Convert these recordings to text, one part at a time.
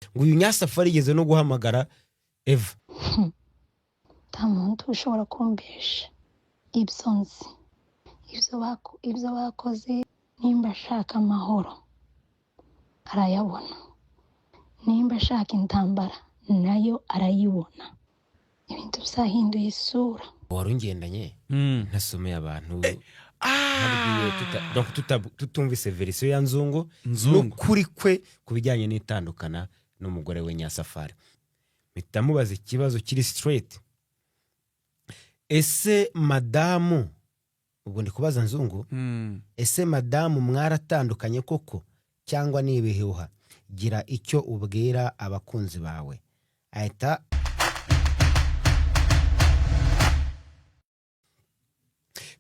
Ngo uyu Nyasafari yigeze no guhamagara Eva. Nta muntu ushobora kumbesha ibyo nzi, ibyo bakoze. Nimba ashaka amahoro arayabona, nimba ashaka intambara nayo arayibona. Ibintu byahinduye isura. Wari ungendanye ntasomeye abantu ntabwiye donc tutumvise version ya Nzungu Nzungu. n'ukuri kwe ku bijyanye n'itandukana n'umugore we Nyasafari. Mpita mubaza ikibazo kiri straight: ese madamu, ubwo ndi kubaza Nzungu, ese madamu mwaratandukanye koko cyangwa ni ibihuha? Gira icyo ubwira abakunzi bawe. Ahita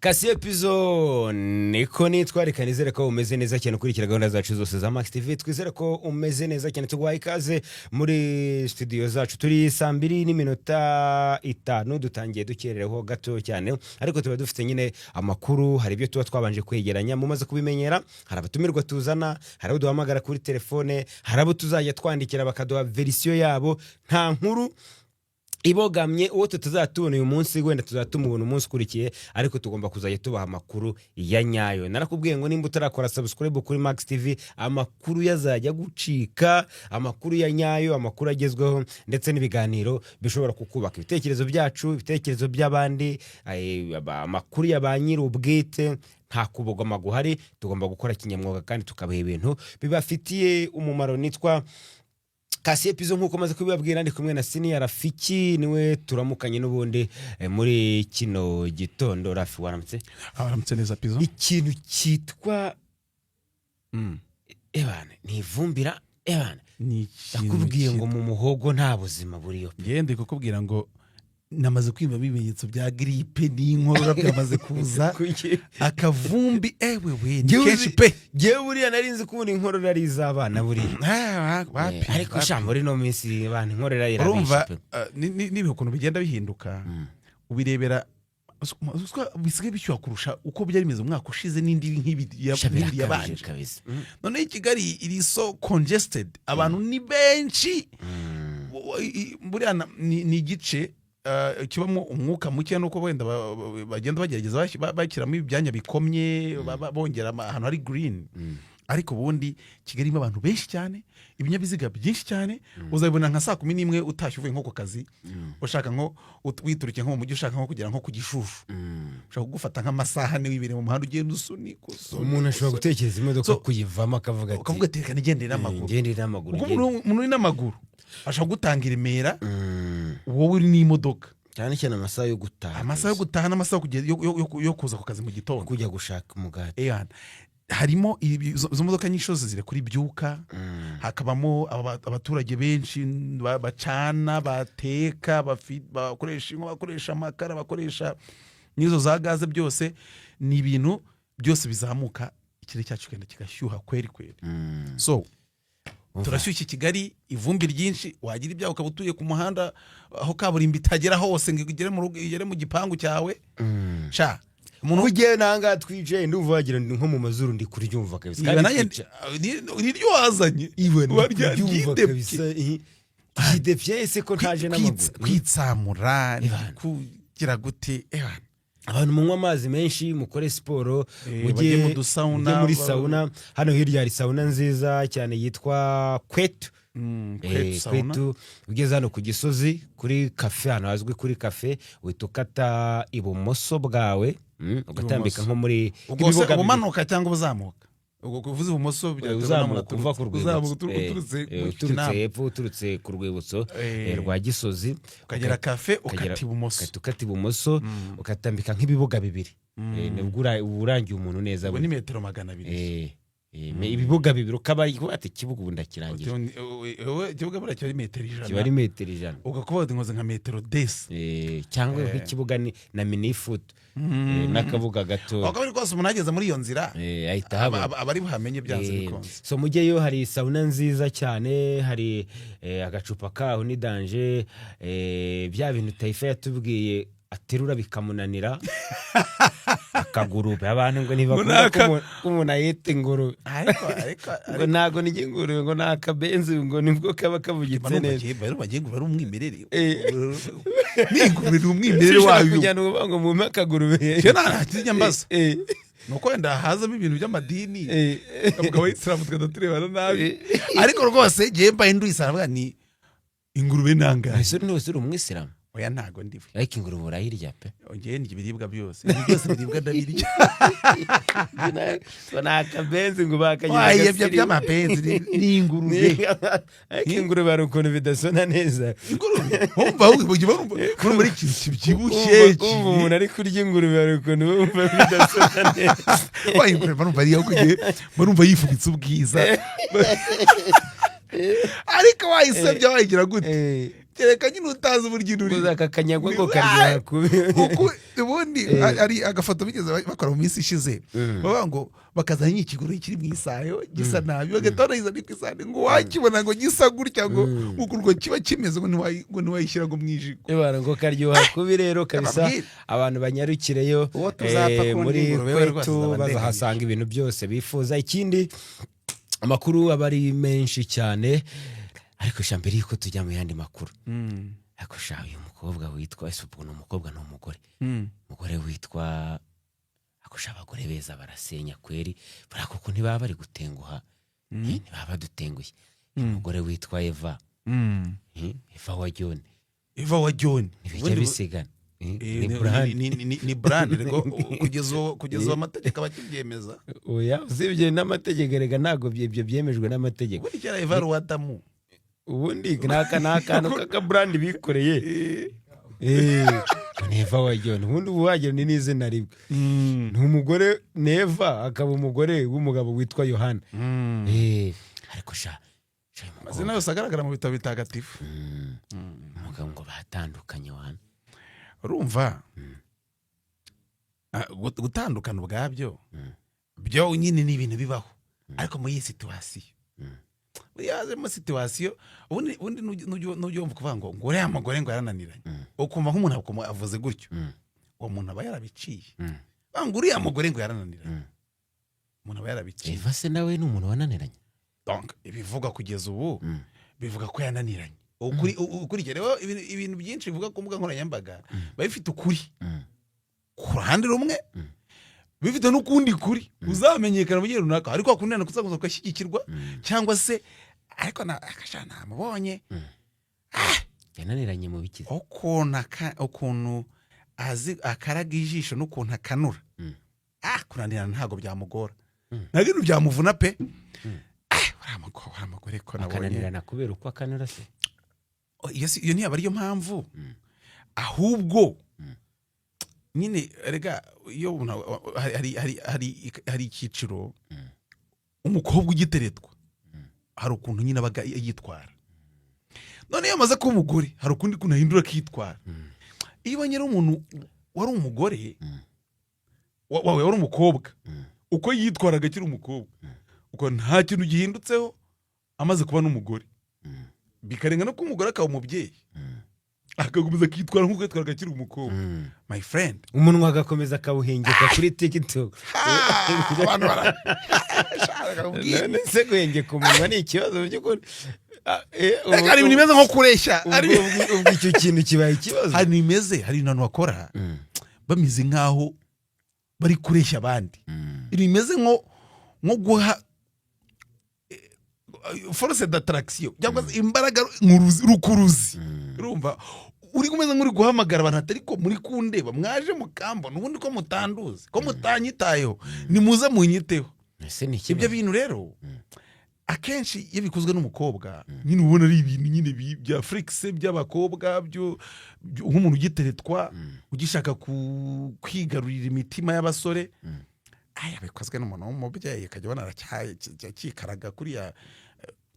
Kasiye Pizo, niko nitwa. Reka nizere ko umeze neza cyane ukurikira gahunda zacu zose za Max TV. Twizere ko umeze neza cyane, tuguhaye ikaze muri studio zacu. Turi saa 2:05, dutangiye dukerereho gato cyane, ariko tuba dufite nyine amakuru. Hari ibyo tuba twabanje kwegeranya, mumaze kubimenyera. Hari abatumirwa tuzana, hari abo duhamagara kuri telefone, hari abo tuzajya twandikira bakaduha version yabo. Nta nkuru ibogamye. Uwo tutazatubona uyu munsi, wenda tuzatumubona umunsi ukurikiye, ariko tugomba kuzajya tubaha amakuru ya nyayo. Narakubwiye ngo nimba utarakora subscribe kuri Max TV, amakuru yazajya gucika, amakuru ya nyayo, amakuru agezweho, ndetse n'ibiganiro bishobora kukubaka, ibitekerezo byacu, ibitekerezo by'abandi, amakuru ya ba nyir'ubwite. Nta kubogama guhari, tugomba gukora kinyamwuga kandi tukabaha ibintu bibafitiye umumaro. Nitwa Kasiye Pizo, nk'uko maze kubibabwira. Ndi kumwe na Siniya Rafiki, niwe turamukanye n'ubundi muri kino gitondo. Rafi, waramutse? Abaramutse neza, Pizo. Ikintu cyitwa ebana ni ivumbira ebana. Ni ikintu Ndakubwiye ngo mu muhogo nta buzima buriyo. Ngewe ndi kukubwira ngo namaze kwumva ibimenyetso bya grippe n'inkorora byamaze kuza. Kuki? Akavumbi, ewe we, ni Njyewe kenshi pe. Njyewe buriya nari nzi ko ubundi inkorora ari iz'abana buriya. Ah, wapi, Ariko wapi. sha, muri ino minsi abantu inkorora Urumva, irabishe pe. n'ibihe ukuntu bigenda bihinduka, ubirebera bisigaye bishyuha kurusha uko byari bimeze umwaka ushize n'indi nk'ibi Sha, n'indi birakabije yabanje. kabisa. Noneho i Kigali iri so congested, abantu ni benshi. Buriya ni igice kibamo umwuka muke, nuko wenda bagenda bagerageza bashyiramo ibyanya bikomye, bongera ahantu hari green. Ariko ubundi Kigali irimo abantu benshi cyane, ibinyabiziga byinshi cyane. Uzabibona nka saa 11 utashye uvuye nko ku kazi, ushaka nko witurukiye nko mu mujyi, ushaka nko kugera nko ku Gishushu, ushobora kugufata nk'amasaha 4 wibereye mu muhanda, ugenda usunika, usunika, Umuntu ashobora usunika. gutekereza imodoka kuyivamo, akavuga ati Ukavuga ati: "Reka nigendere n'amaguru." Ngende n'amaguru. Kuko ngende. umuntu uri n'amaguru ashobora gutanga i Remera, wowe uri n'imodoka. Cyane cyane amasaha yo gutaha. Amasaha yo gutaha n'amasaha yo kuza ku kazi mu gitondo. Kujya gushaka umugati. Eyana, harimo izo modoka nyinshi zose ziri kuri byuka, hakabamo abaturage benshi bacana, bateka, bakoresha inkwi, bakoresha amakara, bakoresha n'izo za gaze. Byose ni ibintu byose bizamuka, ikirere cyacu kigenda kigashyuha kweri kweri. So Umva. turashyushye i Kigali, ivumbi ryinshi. Wagira ibyago ukaba utuye ku muhanda aho kaburimbo itagera hose ngo igere mu rugo, igere mu gipangu cyawe. Sha, umuntu Kugiye nangaha twicaye, ndumva wagira ngo nko mu mazuru ndi kuryumva kabisa. Niba Kandi nanjye ni ryo wazanye. Iwe ndi Warya kuryumva ryidebye. kabisa. Ryidebye ese ko ntaje n'amaguru? Kwitsamura, Ebana. kugira gute, ebana. Abantu munywa amazi menshi, mukore siporo, mujye Bajye mu dusauna, mujye muri sauna. Hano hirya hari sauna nziza cyane yitwa Kwetu. Kwetu sauna. Kwetu, ugeze hano ku Gisozi kuri kafe, ahantu hazwi kuri kafe, uhita ukata ibumoso bwawe, ugatambika Ibumoso. nko muri Ubwo se ibibuga bibiri. Umanuka cyangwa uzamuka? Ubwo uvuze ibumoso byaterwa Uzamuka n'aho uva ku uturutse. rwibutso. Uzamuka uturutse mu Uturutse Kinamba. hepfo, uturutse ku rwibutso rwa Gisozi. Ukagera kafe, ukata ibumoso. Ukata ibumoso, ukatambika nk'ibibuga bibiri. Nibwo uba urangiye umuntu neza. Ubwo ni Burya. metero 200. Ibibuga bibiri, ukaba ati: "Ikibuga ubu ndakirangije." Ikibuga buriya kiba ari metero 100. Kiba ari metero 100. Ugakuba nkoze nka metero desi. Cyangwa nk'ikibuga ni na minifoot n'akabuga gato. Aho kabiri kose umuntu ageze muri iyo nzira Ahita ahabona. Aba ari buhamenye byanze bikunze. So mujyeyo, hari sauna nziza cyane, hari agacupa kaho ni danger, bya bintu Taifa yatubwiye. Aterura bikamunanira, akagurube. Abantu ngo ntibakunda ko umuntu ayita ingurube. Ariko Ngo ntago ni ingurube, ngo ni akabenzi, ngo nibwo kaba kavugitse neza. Bagiye ngo ari umwimerere. Eh. Ni ingurube, ni umwimerere Ushobora wayo. kujyana uvuga ngo mumpe akagurube. Cyo nta kijya mbaza. Ni uko wenda hazamo ibintu by'amadini, avuga abayisilamu tukajya turebana nabi. Ariko rwose ngewe mbaye nduyisilamu, ndavuga ni ingurube nangahe? Ese ntose uri umwisilamu? Oya, ntago ndiwe. Ariko ingurube urayirya pe. Ngewe ndya ibiribwa byose, ibintu byose biribwa ndabirya. Ngo ni akabenzi, ngo bakagize Waye, ibyo agasirimu. by'amabenzi ni ingurube. Ariko ingurube hari ukuntu bidasona neza. Ingurube wumva wumva muri ikintu kibyibushye. Kumva umuntu ari kurya ingurube, hari ukuntu wumva bidasona neza. Waye, ingurube barumva ariyo kugiye, barumva yifubitse ubwiza, ariko wayisebya wayigira gute? Kereka nyine utazi uburyo inuri. Kuza aka kanyagwa ngo karyoha kubi. Ubundi hari agafoto bigeze bakora mu minsi ishize, bavuga ngo bakazana ikiguru kiri mu isayo gisa nabi, bagahita banayizana ku isahani, ngo wakibona ngo gisa gutya, ngo uku ngo kiba kimeze, ngo ntiwayishyira ngo mu ijigo. Ebana, ngo karyoha kubi rero kabisa. Ababwira. Abantu banyarukireyo. Uwo tuzapfa kundi Muri ingurube we rwose Kwetu nzaba bazahasanga ibintu byose bifuza. Ikindi, amakuru aba ari menshi cyane, ariko sha, mbere yuko tujya mu yandi makuru, ariko sha, uyu mukobwa witwa, ese ubwo ni umukobwa, ni umugore, umugore witwa, ariko sha, abagore beza barasenya kweri. Buriya koko ntibaba bari gutenguha? Ntibaba badutengushye? Umugore witwa Eva, Eva wa John. Eva wa John. Ntibijya bisigana. Eh, Ni brand. Ni brand rego, kugeza ubu amategeko aba akibyemeza. Oya, usibye n'amategeko erega, ntabwo ibyo byemejwe n'amategeko. Ubundi kera Eva ari uw'Adamu. Ubundi ni akantu k'akabrand bikoreye. Ni Eva wa John. Ubundi ubu wagira ni n'izina rimwe, ni umugore, ni Eva, akaba umugore w'umugabo witwa Yohana. Ariko sha sha, uyu Amazina mukobwa yose agaragara mu bitabo bitagatifu. Umugabo ngo batandukanye wana. Urumva, gutandukana ubwabyo byo nyine ni ibintu bibaho, ariko muri iyi situation, buriya hazemo situation, ubundi nujya wumva kuvuga ngo uriya mugore ngo yarananiranye, ukumva nk'umuntu avuze gutyo, uwo muntu aba yarabiciye. Bavuga ngo uriya mugore ngo yarananiranye, umuntu aba yarabiciye. Eva se nawe ni umuntu wananiranye? Donc ibivugwa kugeza ubu bivuga ko yananiranye. Ukuri ukurikije rero ibintu byinshi bivuga ku mbuga nkoranyambaga biba bifite ukuri ku ruhande rumwe, bifite n'ukundi kuri uzamenyekana mu gihe runaka, ariko wakundana kuzakomeza ugashyigikirwa cyangwa se, ariko na akasha namubonye. Yananiranye mu biki? Ukuntu azi akaraga ijisho n'ukuntu akanura, kunanirana ntabwo byamugora, ntabwo ibintu byamuvuna pe. Uriya mugore ko nabonye Akananirana kubera uko akanura se? Oh, iyo ntiyaba ariyo mpamvu. Ahubwo nyine erega iyo umuntu hari icyiciro, umukobwa ugiteretwa, hari ukuntu nyine abaga yitwara. None iyo amaze kuba umugore, hari ukundi kuntu ahindura akitwara. Iyo ubonye ari umuntu wari umugore wawe wari umukobwa, uko yitwaraga akiri umukobwa, uko nta kintu gihindutseho amaze kuba n'umugore, bikarenga no kuba umugore akaba umubyeyi, akakomeza akitwara nk'uko yitwaraga akiri umukobwa, my friend. Umunwa agakomeza akawuhengeka kuri TikTok. Abantu barashaka kubwira. None se guhengeka umunwa ni ikibazo mu by'ukuri? Reka, hari ibintu bimeze nko kureshya. Ubwo icyo kintu kibaye ikibazo? Hari ibintu bimeze, hari ibintu abantu bakora bameze nk'aho bari kureshya abandi, ibintu bimeze nko guha force d'attraction cyangwa se imbaraga rukuruzi. Urumva uri kumeze nk'uri guhamagara abantu, atari ko muri kundeba, mwaje mukambona, ubundi ko mutanduzi, ko mutanyitayeho, nimuze munyiteho. Ese ni Ibyo ikibazo? bintu rero akenshi iyo bikozwe n'umukobwa nyine ubona ari ibintu nyine bya flex by'abakobwa, nk'umuntu ugiteretwa, ugishaka kwigarurira imitima y'abasore. Aya bikozwe n'umuntu w'umubyeyi, ukajya ubona aracyikaraga kuriya.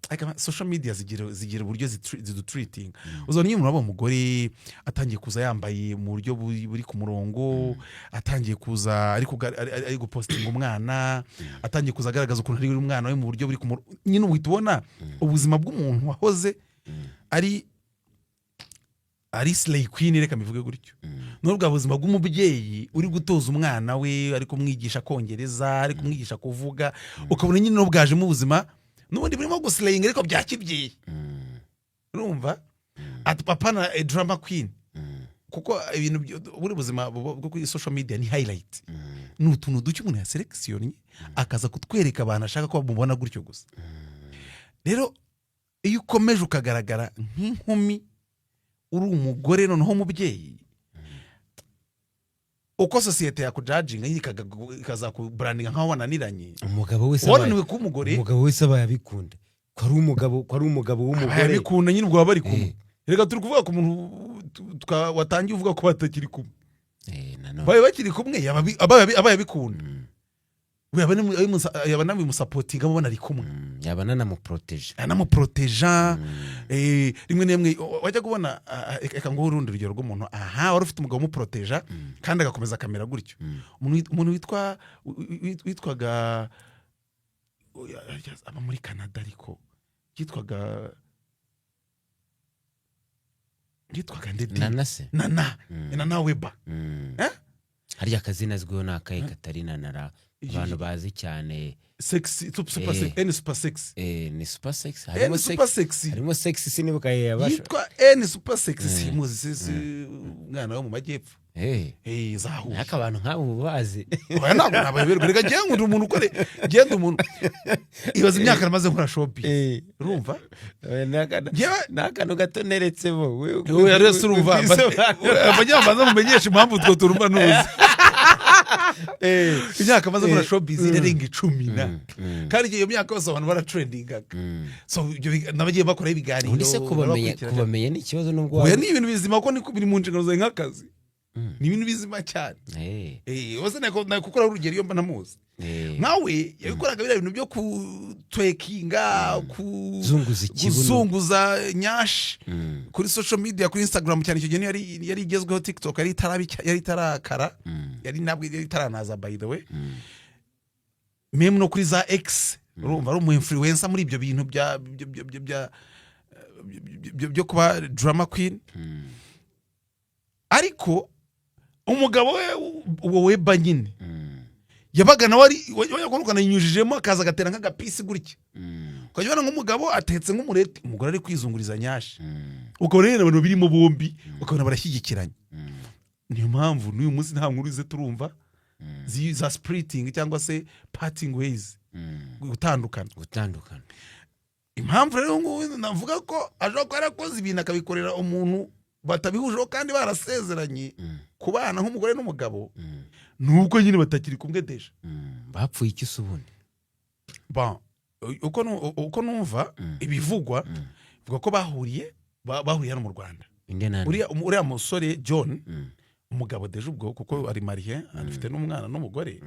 Ariko social media zigira uburyo zidutreatinga. Uzabona iyo umuntu aba umugore atangiye kuza yambaye mu buryo buri ku murongo, atangiye kuza ari gupostinga umwana, atangiye kuza agaragaza ukuntu ari umwana we mu buryo buri ku murongo, nyine uhita ubona ubuzima bw'umuntu wahoze ari Ari slay queen, reka mbivuge gutyo. N'ubwa buzima bw'umubyeyi uri gutoza umwana we, ari kumwigisha kongereza, ari kumwigisha kuvuga, ukabona nyine n'ubwajemo ubuzima n'ubundi burimo guslayinga ariko bya kibyeyi. Urumva ati papa na a drama queen, kuko ibintu buri buzima bwo kuri social media ni highlight, ni utuntu duke umuntu yaselectionnye akaza kutwereka abantu ashaka ko bamubona gutyo gusa. Rero iyo ukomeje ukagaragara nk'inkumi uri umugore, noneho umubyeyi, uko sosiyete yakujudginga nyine ikazakubrandinga nk'aho wananiranye. Umugabo wese abaye Wananiwe kuba umugore. Umugabo wese abaye abikunda ko ari umugabo w'umugore. Abikunda nyine, ubwo baba bari kumwe. Reka turi kuvuga ku muntu watangiye uvuga ko batakiri kumwe. Nanone. Babe bakiri kumwe, abaye abikunda, yaba nabimusupportinga mubona ari kumwe. Yaba nanamuproteje. Anamuproteja. Rimwe na rimwe wajya kubona, reka nguhe urundi rugero rw'umuntu aha wari ufite umugabo umuproteja kandi agakomeza akamera gutyo. Umuntu witwa witwaga oya, aba muri Canada, ariko yitwaga ndedi. Nana se? Nana. Nana Weba. Eh? Harya akazina azwiho ni akahe katari Nanara abantu bazi cyane? Sexy super Eh. sexy, N super sexy. Ni super sexy, harimo N super sexy. Sexy. Harimo sexy, sinibuka yabasha. Yitwa N super sexy. Simuzi, si umwana wo mu majyepfo. Zahuye. Ariko abantu nk'abo uba bazi. Oya, ntabwo nabayoberwa. Reka njyewe nkunda umuntu ukore, ngenda umuntu ibaza imyaka namaze nkora shopping. Urumva? Ni akantu gato neretsemo. Oya, rero se urumva abajya mumenyesha impamvu utwo turumva ntuzi imyaka maze nkora showbiz irarenga 10 na kandi iyo myaka yose abantu baratrendingaga. So ibyo n'abagiye bakoraho ibiganiro Ubundi se kubamenya barabakurikirana. Kubamenya ni ikibazo nubwo Oya, ni ibintu bizima ko niko biri mu nshingano zawe nk'akazi. Ni ibintu bizima cyane. Wese nakukora urugero iyo mba namuzi. Nawe yabikoraga biriya bintu byo kutwerkinga, ku Zunguza ikibuno. Guzunguza nyashi kuri social media, kuri Instagram cyane. Icyo gihe niyo yari igezweho. TikTok yari yari itarakara. Yari ntabwo yari itaranaza, by the way. Même no kuri za X, urumva ari umu influencer muri ibyo bintu bya byo byo byo bya byo kuba drama queen. Ariko umugabo we, uwo Weba nyine, yabaga nawe ari wajya kubona ukanayinyujijemo, akaza agatera nk'agapisi gutya. Ukajya ubona nk'umugabo atetse nk'umureti, umugore ari kwizunguriza nyashi. Ukabona nyine abantu birimo bombi, ukabona barashyigikiranye. Niyo mpamvu n'uyu munsi nta nkuru ze turumva za splitting cyangwa se parting ways, gutandukana. Gutandukana. Impamvu rero ngubu navuga ko ashobora kuba yarakoze ibintu akabikorera umuntu batabihujeho kandi barasezeranye kubana nk'umugore n'umugabo, nubwo nyine batakiri kumwe déjà. Bapfuye iki se ubundi? Bon, uko numva ibivugwa, bivuga ko bahuriye hano mu Rwanda. Inde nande? Uriya musore John, umugabo déjà ubwo, kuko ari marié, afite n'umwana n'umugore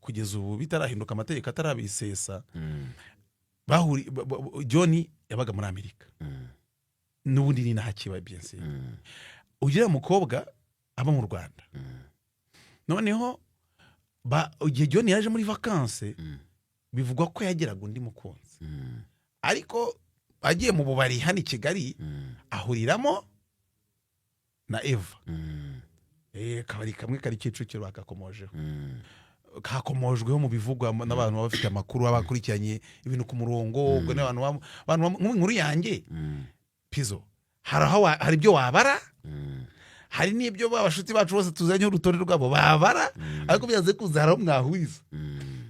kugeza ubu bitarahinduka, amategeko atarabisesa. John yabaga muri Amerika. N'ubundi ni nahakiba, bien sûr. Uriya mukobwa aba mu Rwanda. Noneho igihe John yaje muri vacances, bivugwa ko yageraga undi mukunzi, ariko agiye mu bubari hano i Kigali ahuriramo na Eva. Akabari kamwe kari Kicukiro bakakomojeho, kakomojweho mu bivugwa n'abantu baba bafite amakuru, baba bakurikiranye ibintu ku murongo. Ubwo n'abantu nk'inkuru yanjye, Pizo, hari aho hari ibyo wabara, hari n'ibyo ba bashuti bacu bose tuzanye urutonde rwabo babara, ariko byanze kuza hari aho mwahuriza.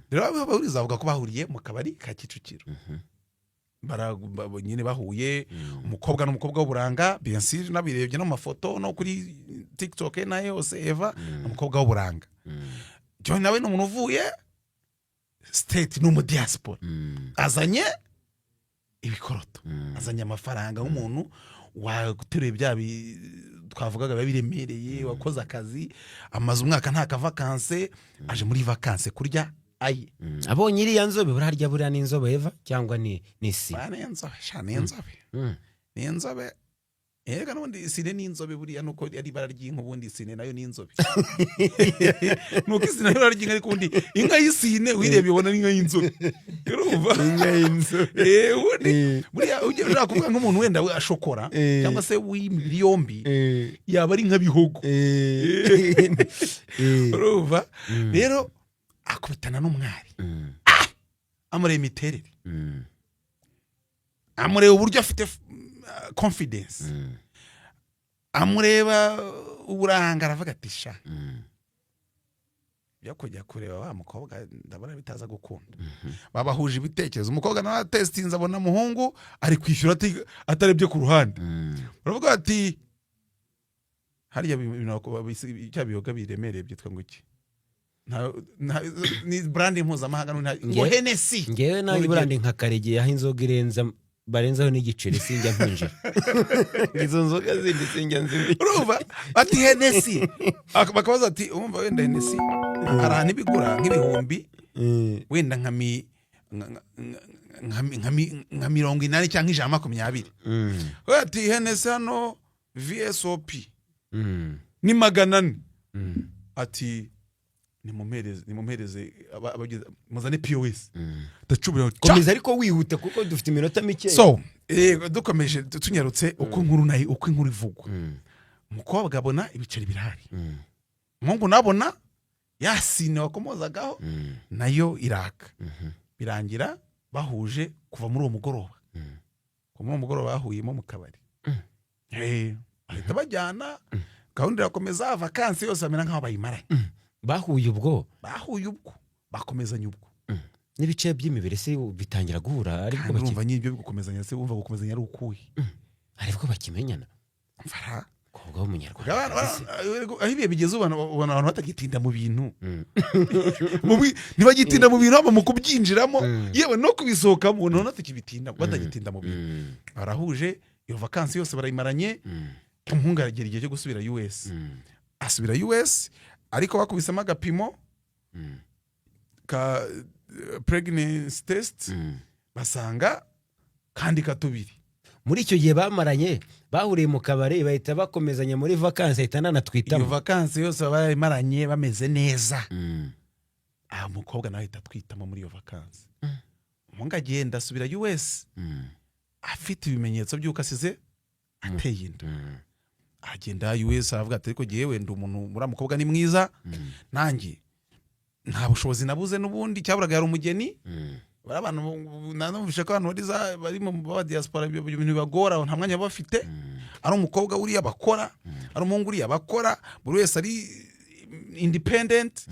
Rero aho bahuriza, bavuga ko bahuriye mu kabari ka Kicukiro. Nyine bahuye, umukobwa n'umukobwa w'uburanga, bien sûr, nabirebye no mu mafoto no kuri TikTok nayo yose. Eva ni umukobwa w'uburanga. John nawe ni umuntu uvuye States, ni umudiaspora, azanye ibikoroto, azanye amafaranga nk'umuntu wateruye bya twavugaga biba biremereye, wakoze akazi, amaze umwaka nta kavacances, aje muri vacances kurya aye. Abonye iriya nzobe, buriya buriya ni inzobe Eva cyangwa ni si? Ba, ni inzobe sha, ni inzobe. Ni inzobe. Erega n'ubundi isine ni inzobe. Buriya nuko ari ibara ry'inka, ubundi isine nayo ni inzobe. Nuko isine nayo ibara ry'inka, ariko ubundi inka y'isine uyirebye ubona ni inka y'inzobe, urumva? Inka y'inzobe. Ubundi buriya ujya ushaka kuvuga nk'umuntu wenda we ashokora cyangwa se w'imibiri yombi, yaba ari nka bihogo, urumva? Rero akubitana n'umwari, amureba imiterere, amureba uburyo afite confidence, amureba uburanga, aravuga ati: "Sha, byo kujya kureba wa mukobwa ndabona bitaza gukunda." Babahuje ibitekerezo. Umukobwa nawe atesitinze, abona umuhungu ari kwishyura atarebye ku ruhande. Baravuga bati: "Hariya cya biyoga biremereye byitwa ngo iki?" Ni brand mpuzamahanga ngo Hennessy. Ngewe nanjye Urugero. Burandi nka Karegeya, aho inzoga irenza barenzaho n'igiceri sinjya mpinjira. Izo nzoga zindi sinjya nzimenya. Urumva, bati Hennessy. Bakabaza ati: "Umva, wenda Hennessy hari ahantu ibigura nk'ibihumbi wenda nka mi nka- nka- nka- nka mi- nka 80 cyangwa 120." We ati: "Hennessy hano VSOP ni 400." Ati: "Nimumpereze muzane POS." Ndacubira. Komeza ariko wihuta kuko dufite iminota mike. So dukomeje, tunyarutse uko inkuru nayo, uko inkuru ivugwa, umukobwa abona ibiceri birahari, umuhungu nabona yasine wakomozagaho nayo iraka. Birangira bahuje kuva muri uwo mugoroba. Kuva muri uwo mugoroba bahuyemo mu kabari. Bahita bajyana, gahunda irakomeza, vakansi yose bamera nk'aho bayimaranye. Bahuye ubwo? Bahuye ubwo, bakomezanya ubwo. N'ibice by'imibiri se bitangira guhura aribwo? Kandi urumva nyine ibyo gukomezanya se, wumva gukomezanya ari ukuhe? Aribwo bakimenyana. Mfara. Umukobwa w'umunyarwanda. Aho ibihe bigeze, ubona abantu batagitinda mu bintu. Ntibagitinda mu bintu, haba mu kubyinjiramo, yewe no kubisohokamo, noneho tukibitinda, batagitinda mu bintu. Barahuje, iyo vakansi yose barayimaranye. Umuhungu aragera igihe cyo gusubira US. Asubira US, ariko bakubisemo agapimo ka pregnancy test, basanga kandi katubiri. Muri icyo gihe bamaranye, bahuriye mu kabari, bahita bakomezanya muri vakansi, ahita Iyo ananatwitamo. vakansi yose baba barayimaranye bameze neza. Aha umukobwa nawe ahita atwitamo muri iyo vakansi. Umuhungu agenda asubira US afite ibimenyetso by'uko asize ateye inda. Agenda US, aravuga ati: "Ariko jyewe ndi umuntu, uriya mukobwa ni mwiza, nanjye nta bushobozi nabuze, n'ubundi cyaburaga yari umugeni." Bari abantu, nanumvishe ko abantu bari mu ba diaspora ibyo bintu bibagora, nta mwanya baba bafite. Ari umukobwa uriya bakora, ari umuhungu uriya bakora, buri wese ari independent.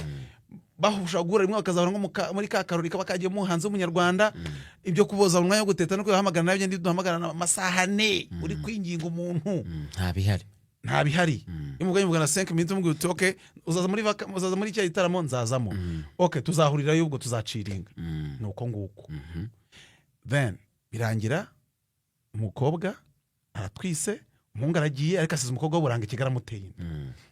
Bahusha guhura rimwe, bakazahura nko muri ka karori kaba kagiyemo umuhanzi w'umunyarwanda. Ibyo kuboza umwanya wo guteta no kuhamagara nabyo, ndi duhamagarana amasaha 4 uri kwinginga umuntu. Nta bihari. Nta bihari. Iyo muvuganye, muvugana 5 minutes, umubwira uti: "Okay, uzaza muri cya gitaramo?" "Nzazamo." "Okay, tuzahurirayo ubwo, tuzaciringa." Ni uko nguko. Then birangira umukobwa aratwise, umuhungu aragiye, ariko asize umukobwa w'uburanga i Kigali amuteye inda.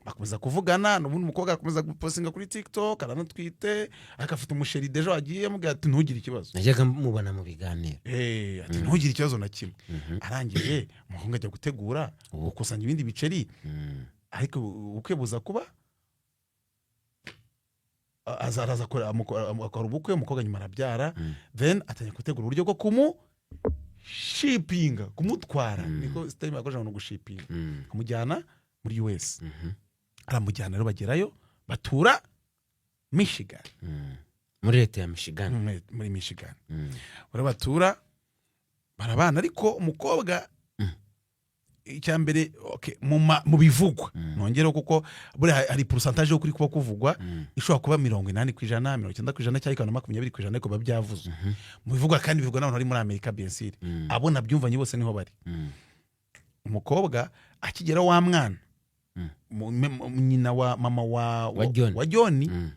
Bakomeza kuvugana n'ubundi, umukobwa arakomeza gupostinga kuri TikTok, aranatwite, ariko afite umusheri déjà wagiye amubwira ati: "Ntugire ikibazo." Najyaga mubona mu biganiro. Ati: "Ntugire ikibazo na kimwe." Arangije umuhungu ajya gutegura gukusanya ibindi biceri, ariko ubukwe buza kuba, araza akora ubukwe, umukobwa nyuma arabyara. Then atangira gutegura uburyo bwo kumushipinga, kumutwara. Niko siteme yakoresha ngo gushipinga, amujyana muri US. Aramujyana rero, bagerayo, batura Michigan. Muri leta ya Michigan. Muri Michigan. Bari batura, barabana, ariko umukobwa, icya mbere, okay, mu bivugwa, nongereho kuko buriya hari pourcentage yo kuri kuba kuvugwa, ishobora kuba 80%, 90%, cyangwa ikaba na 20%, ariko biba byavuzwe. Mu bivugwa, kandi bivugwa n'abantu bari muri Amerika, bien sûr, abo nabyumvanye bose niho bari. Umukobwa akigera, wa mwana, nyina wa mama wa Wa John. wa John,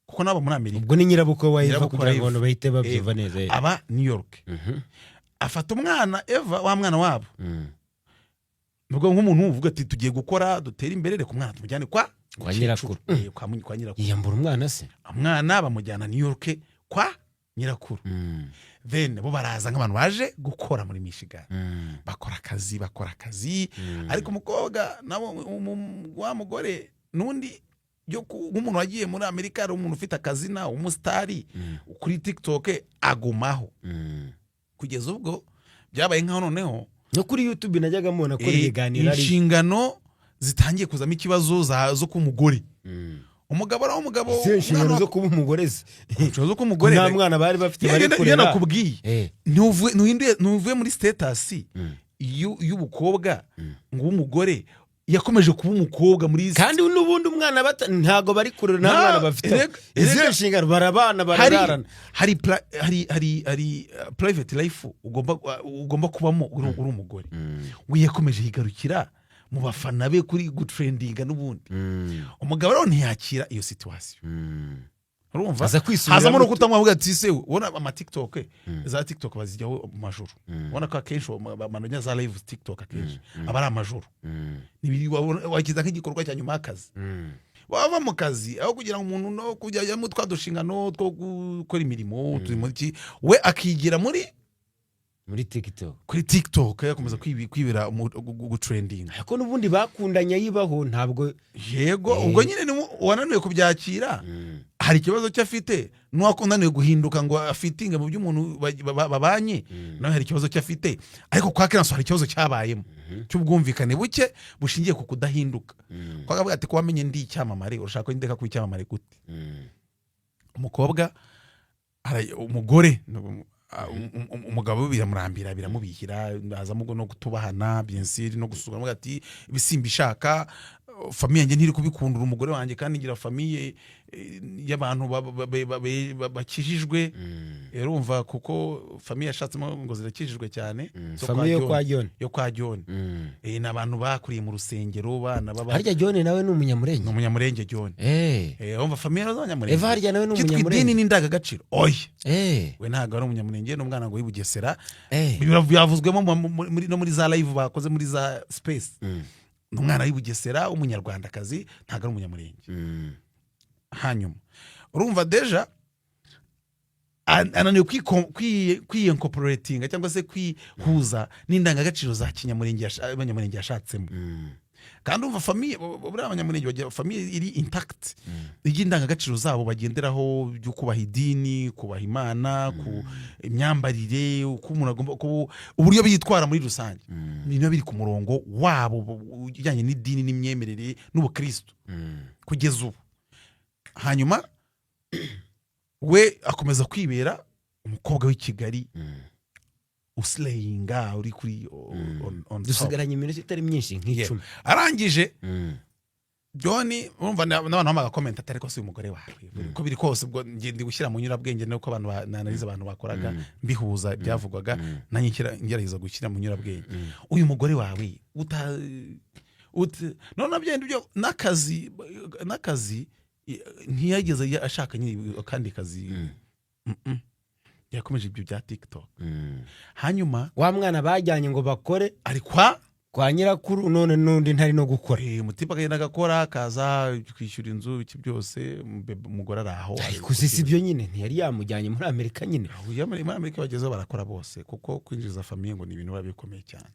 kuko nabo muri Amerika. Ubwo ni nyirabukwe wa Eva. Nyirabukwe Kugira wa ngo Eva. abantu bahite babyumva neza. Aba New York. Afata umwana Eva, wa mwana wabo. Nubwo nk'umuntu uvuga ati: "Tugiye gukora dutere imbere, reka umwana tumujyane kwa Kwa nyirakuru." Kwa nyirakuru. Yiyambura umwana se? Umwana bamujyana New York kwa nyirakuru. Then bo baraza nk'abantu baje gukora muri Michigan, bakora akazi, bakora akazi. Ariko umukobwa nabo, wa mugore n'undi yo nk'umuntu wagiye muri Amerika, ari umuntu ufite akazina, umusitari kuri TikTok, agumaho kugeza ubwo byabaye nkaho noneho No kuri YouTube najyaga mubona akora ibiganiro ari inshingano zitangiye kuzamo ikibazo zo kuba umugore, umugabo ari umugabo. Izihe nshingano? Umwana Zo kuba umugore ze? Inshingano zo kuba umugore. Nta mwana bari bafite bari Iyo kurera. nakubwiye, ntuvuye muri status y'ubukobwa ngo ube umugore, yakomeje kuba umukobwa muri Kandi n'ubundi umwana ntago bari kurera, nta mwana bafite. Izihe nshingano? Barabana, barararana. Hari private life ugomba kubamo uri umugore. We yakomeje yigarukira mu bafana be kuri gutrendinga n'ubundi. Umugabo rero ntiyakira iyo situation, urumva? Aza kwisubiramo. Hazamo no kutamwa, avuga ati: "Se ubona ama TikTok, za TikTok bazijyaho mu majoro." Ubona ko akenshi bamenya za live TikTok akenshi aba ari amajoro. Wakiza nk'igikorwa cya nyuma y'akazi, wava mu kazi, aho kugira ngo umuntu no kujya mu twa dushingano two gukora imirimo turi muri iki, we akigira muri Muri TikTok. Kuri TikTok, yakomeza kwibera gutrendinga. Ariko n'ubundi bakundanye ayibaho, ntabwo Yego. Ubwo nyine ni wananiwe kubyakira, hari ikibazo cyo afite, n'uwakunaniwe guhinduka ngo afitinge mu by'umuntu babanye nawe hari ikibazo cyo afite. Ariko kwa Keranso hari ikibazo cyabayemo cy'ubwumvikane buke bushingiye ku kudahinduka. Kwa kavuga ati: "Ko wamenye ndi icyamamare, urashaka ko ndeka kuba icyamamare gute?" Umukobwa umugore, umugabo we biramurambira, biramubihira, hazamo no kutubahana, bien sûr, no gusura, avuga ati: "Ibisimba ishaka famille yanjye ntiri kubikundura umugore wanjye, kandi ngira famille y'abantu bakijijwe." Urumva, kuko famille yashatsemo ngo zirakijijwe cyane, zo kwa Famille yo John. kwa John. Yo kwa John. Ni abantu bakuriye mu rusengero, bana baba Harya John nawe ni Umunyamurenge? Ni Umunyamurenge John. Urumva famille z'Abanyamurenge. Eva harya nawe ni Cyitwa idini Umunyamurenge? n'indangagaciro, oya. We ntabwo ari Umunyamurenge, ni umwana ngo w'i Bugesera. Byavuzwemo no muri za live bakoze muri za space. Ni umwana w'i Bugesera w'Umunyarwandakazi, ntabwo ari Umunyamurenge. Hanyuma urumva déjà ananiwe kwiyincorporatinga cyangwa se kwihuza n'indangagaciro za kinyamurenge Abanyamurenge yashatsemo. Kandi umva famille, buriya Abanyamurenge bagira famille iri intact, igira indangagaciro zabo bagenderaho byo kubaha idini, kubaha Imana, ku imyambarire, uko umuntu agomba uburyo bitwara muri rusange, niba biri ku murongo wabo ujyanye n'idini n'imyemerere n'ubukristo kugeza ubu. Hanyuma we akomeza kwibera umukobwa w'i Kigali uslayinga, uri kuri on top. Dusigaranye iminota itari myinshi, nk'icumi. Arangije John, urumva n'abantu bamaga comment atari ko si umugore wawe, uko biri kose. Ubwo ngiye ndi gushyira mu nyurabwenge nuko abantu nanalyza abantu bakoraga, mbihuza byavugwaga, nanjye ngerageza gushyira mu nyurabwenge uyu mugore wawe uta none nabyo byo n'akazi ntiyageze ashaka nyine akandi kazi. Yakomeje ibyo bya TikTok. Hanyuma Wa mwana bajyanye ngo bakore ari kwa kwa nyirakuru, none n'undi ntari no gukora. Umutipe akagenda agakora, akaza kwishyura inzu, iki byose, umugore ari aho. Ariko si byo nyine, ntiyari yamujyanye muri Amerika nyine? Iyo muri Amerika bagezeho barakora bose, kuko kwinjiza famille ngo ni ibintu biba bikomeye cyane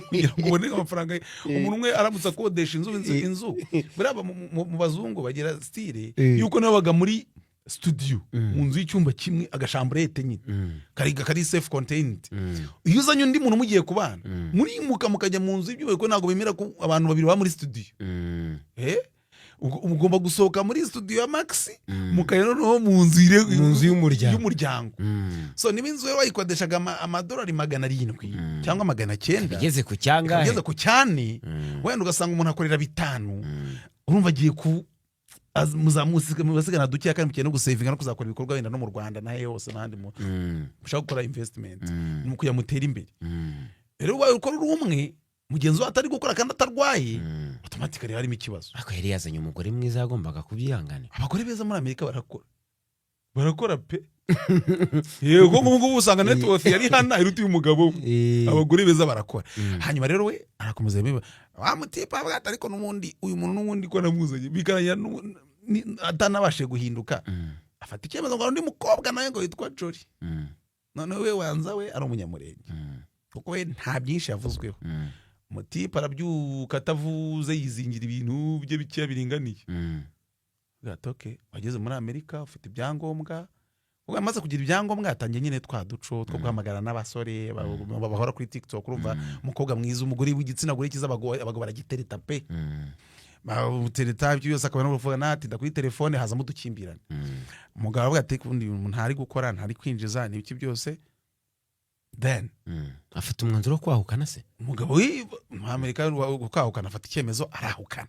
kugira ngo ubone amafaranga. Umuntu umwe aramutse akodesha inzu, buriya mu bazungu bagira style yuko nabo baga muri studio, mu nzu y'icyumba kimwe, agachambrette nyine kari self contained. Iyo uzanye undi muntu mugiye kubana, murimuka mukajya mu nzu y'ibyumba, kuko ntabwo bemera ko abantu babiri baba muri studio. Ugomba gusohoka muri studio ya Max, mukajya noneho mu nzu Mu nzu y'umuryango. y'umuryango. So niba inzu rero wayikodeshaga amadolari 700 cyangwa 900, Igeze ku cyangahe? Igeze ku cyane, wenda ugasanga umuntu akorera 5, urumva agiye ku muzamusigana dukeya, kandi mukeneye no gusavinga no kuzakora ibikorwa wenda no mu Rwanda n'ahe hose n'ahandi mushaka gukora investment, ni ukugira mutere imbere. Rero ubaye ukora uri umwe, mugenzi we atari gukora kandi atarwaye, automatically harimo ikibazo. Ariko yari yazanye umugore mwiza, yagombaga kubyihanganira. Abagore beza muri Amerika barakora, barakora pe. Yego, nk'ubu ngubu usanga net worth yari hana iruta umugabo we. Abagore beza barakora. Hanyuma rero we arakomeza biba wa mutipe, avuga ati: "Ariko n'ubundi uyu muntu n'ubundi ko namuzanye bikarangira atanabashije guhinduka." Afata icyemezo ngo hari undi mukobwa nawe ngo witwa Jolly. Noneho we wanza we ari Umunyamurenge, kuko we nta byinshi yavuzweho. Umutipe arabyuka atavuze, yizingira ibintu bye bikeya biringaniye. Gatoke wageze muri Amerika ufite ibyangombwa. Ubwo amaze kugira ibyangombwa, yatangiye nyine twa duco two guhamagara n'abasore bahora kuri TikTok. Urumva, umukobwa mwiza, umugore w'igitsina gore cyiza, abagabo baragitereta pe. Bamutereta ibyo byose, akaba no kuvuga ati kuri telefone, hazamo udukimbirane. Umugabo aravuga ati: "Ubundi umuntu ntari gukora, ntari kwinjiza, n'ibiki byose." Then Afata umwanzuro wo kwahukana se? Umugabo muri Amerika kwahukana, afata icyemezo, arahukana.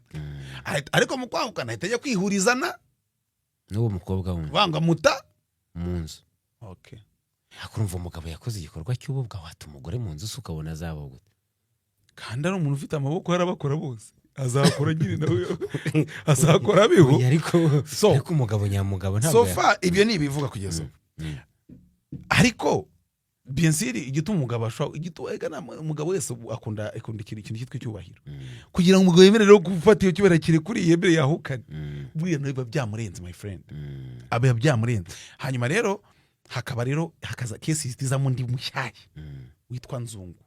Ariko mu kwahukana ahita ajya kwihuriza na n'uwo mukobwa wundi. Banga muta mu nzu. Okay. Ariko urumva, umugabo yakoze igikorwa cy'ububwa, wata umugore mu nzu se ukabona azaba gute? Kandi ari umuntu ufite amaboko, yarabakora bose, azakora nyine nawe azakora abeho. Oya, ariko So ariko umugabo nyamugabo ntabwo so far ibyo ni ibivuga kugeza ubu. Ariko bien sûr, igituma umugabo ashobora, igituma ega umugabo wese akunda ikintu cyitwa icyubahiro. Kugira ngo umugabo yemerere gufata iyo cyubahiro kirekuriye, yemere yahukane, buriya nawe biba byamurenze, my friend. Aba byamurenze. Hanyuma rero hakaba rero hakaza case izamo undi mushyashya witwa Nzungu.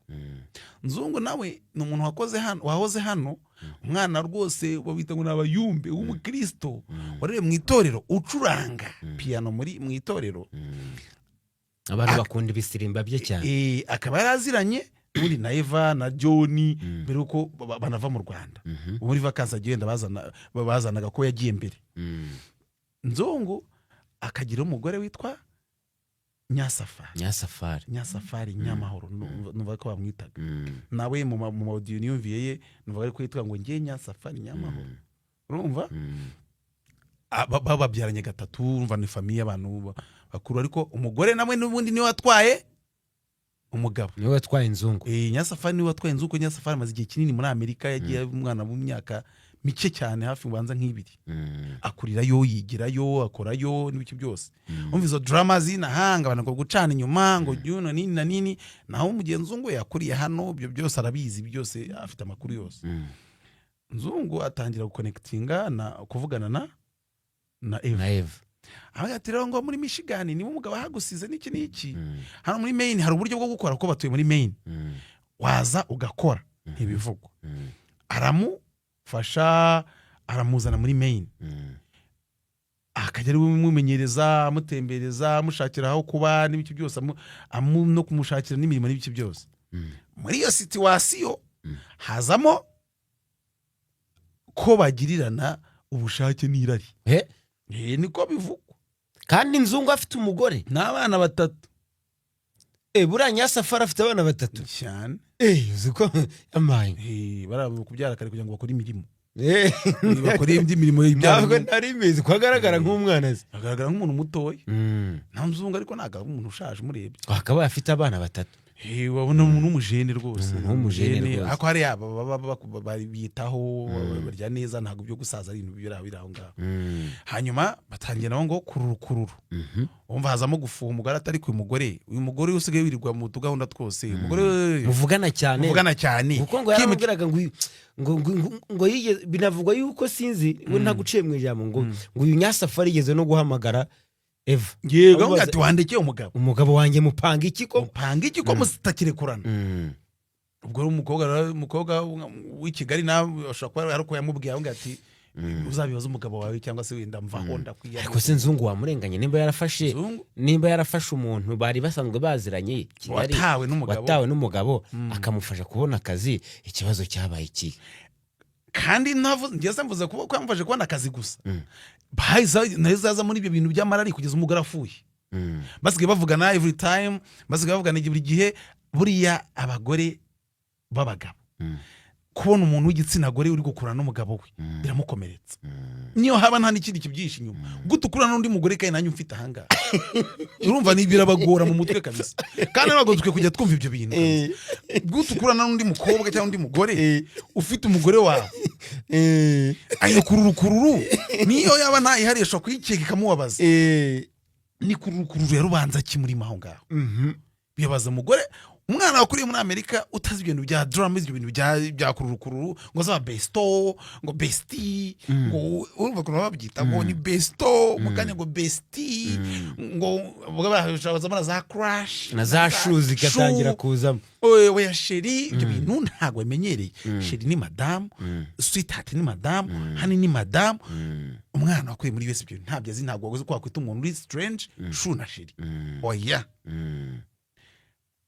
Nzungu nawe ni umuntu wakoze hano, wahoze hano, umwana rwose babita ngo ni abayumbe, w'umukristo, warerewe mu itorero, ucuranga piyano muri mu itorero. Abantu bakunda ibisirimba bye cyane. Akaba yaraziranye ubundi na Eva na John mbere yuko banava mu Rwanda. Muri vacances agenda bazanaga ko yagiye mbere. Nzungu akagira umugore witwa Nyasafari. Nyasafari. Nyasafari Nyamahoro, numva ko bamwitaga. Nawe mu ma audio niyumviye ye, numva ari kwitwa ngo ngiye Nyasafari Nyamahoro. Urumva, bababyaranye gatatu. Urumva ni famille abantu bakuru, ariko umugore nawe n'ubundi niwe watwaye umugabo. Niwe watwaye Inzungu. Nyasafari niwe watwaye inzu, kuko Nyasafari amaze igihe kinini muri Amerika. Yagiye ari umwana mu myaka mike cyane, hafi ubanza nk'ibiri. Akurirayo, yigirayo, akorayo n'ibiki byose. Umva izo drama z'inahanga, abantu ngo gucana inyuma, ngo juno nini na nini. Naho umugenzi ngo yakuriye hano, ibyo byose arabizi byose, afite amakuru yose. Nzungu atangira guconnectinga na kuvugana na Eva. Na Eva. Avuga ati: "Rero ngo muri Michigan niba umugabo ahagusize n'iki n'iki, hano muri Maine hari uburyo bwo gukora," kuko batuye muri Maine. "Waza ugakora." Ntibivugwa. Aramufasha, aramuzana muri Maine. Akajya ari we umumenyereza, amutembereza, amushakira aho kuba n'ibiki byose, no kumushakira n'imirimo n'ibiki byose. Muri iyo situation hazamo ko bagirirana ubushake n'irari. Niko bivugwa. Kandi Nzungu afite umugore n'abana batatu. Buriya Nyasafari afite abana batatu? Cyane. Uzi ko amaye. Bariya kubyara kare kugira ngo bakore imirimo. Bakore indi mirimo Ntabwo y'ibyara. nari mbizi ko agaragara nk'umwana se. Agaragara nk'umuntu mutoya nta Nzungu, ariko ntabwo ari umuntu ushaje umurebye. Akaba afite abana batatu. Wabona umuntu w'umujene rwose. Umuntu w'umujene Umujene, rwose. Ariko hariya bita biyitaho, barya neza, ntabwo byo gusaza ari ibintu biri aho ngaho. Hanyuma batangira nabo ngo kururu kururu. Wumva hazamo gufuha, umugore atari ku mugore, uyu mugore usigaye wirirwa mu tugahunda twose, umugore muvugana cyane. Muvugana cyane. Kuko ngo yaramubwiraga ngo yigeze, binavugwa yuko, sinzi we, ntaguciye mu ijambo, ngo uyu Nyasafari yigeze no guhamagara Eva. Yego. Amubaza- Ati: "Wandekeye umugabo." "Umugabo wanjye mupanga iki ko?" "Mupanga iki ko mutakirekurana?" Ubwo rero umukobwa w'i Kigali nawe ashobora kuba ari uko yamubwiye, avuga ati: "Uzabibaze umugabo wawe, cyangwa se wenda mvaho ndakwiye." Ariko se Nzungu wamurenganye nimba yarafashe Nzungu nimba yarafashe umuntu bari basanzwe baziranye Kigali, watawe n'umugabo, watawe n'umugabo, akamufasha kubona akazi, ikibazo cyabaye iki? Kandi ntavuze njye, mvuze kuba ko yamufashe kubona akazi gusa. Bahise nayo zaza muri ibyo bintu by'amarari kugeza umugore afuye. Basigaye bavugana every time, basigaye bavugana buri gihe. Buriya abagore b'abagabo, kubona umuntu w'igitsina gore uri gukurana n'umugabo we biramukomeretsa, niyo haba nta n'ikindi kibyihishe inyuma. Gute ukurana n'undi mugore kandi nanjye umfite ahangaha? Urumva ni birabagora mu mutwe kabisa, kandi ntabwo dukwiye kujya twumva ibyo bintu kabisa. Gute ukurana n'undi mukobwa cyangwa undi mugore ufite umugore wawe? Ayo kururu kururu, niyo yaba ntayihariye, ashobora kuyikeka ikamubabaza. Ni kururu kururu ya rubanza kimurimo aho ngaho, bibabaza umugore. Umwana wakuriye muri Amerika, utazi ibintu bya drama, ibyo bintu bya kururukururu, ngo zaba besto, ngo bestie, ngo urumva ukuntu babyita, ngo ni besto mu kanya, ngo bestie, ngo bazamo na za crush. Na za chou zigatangira kuzamo. Oya oya, chérie, ibyo bintu ntabwo bimenyereye. Chérie ni madamu, sweetheart ni madamu, honey ni madamu. Umwana wakuriye muri US ibyo bintu ntabyo azi. Ntabwo waguze ko wakwita umuntu uri strange chou na chérie, oya.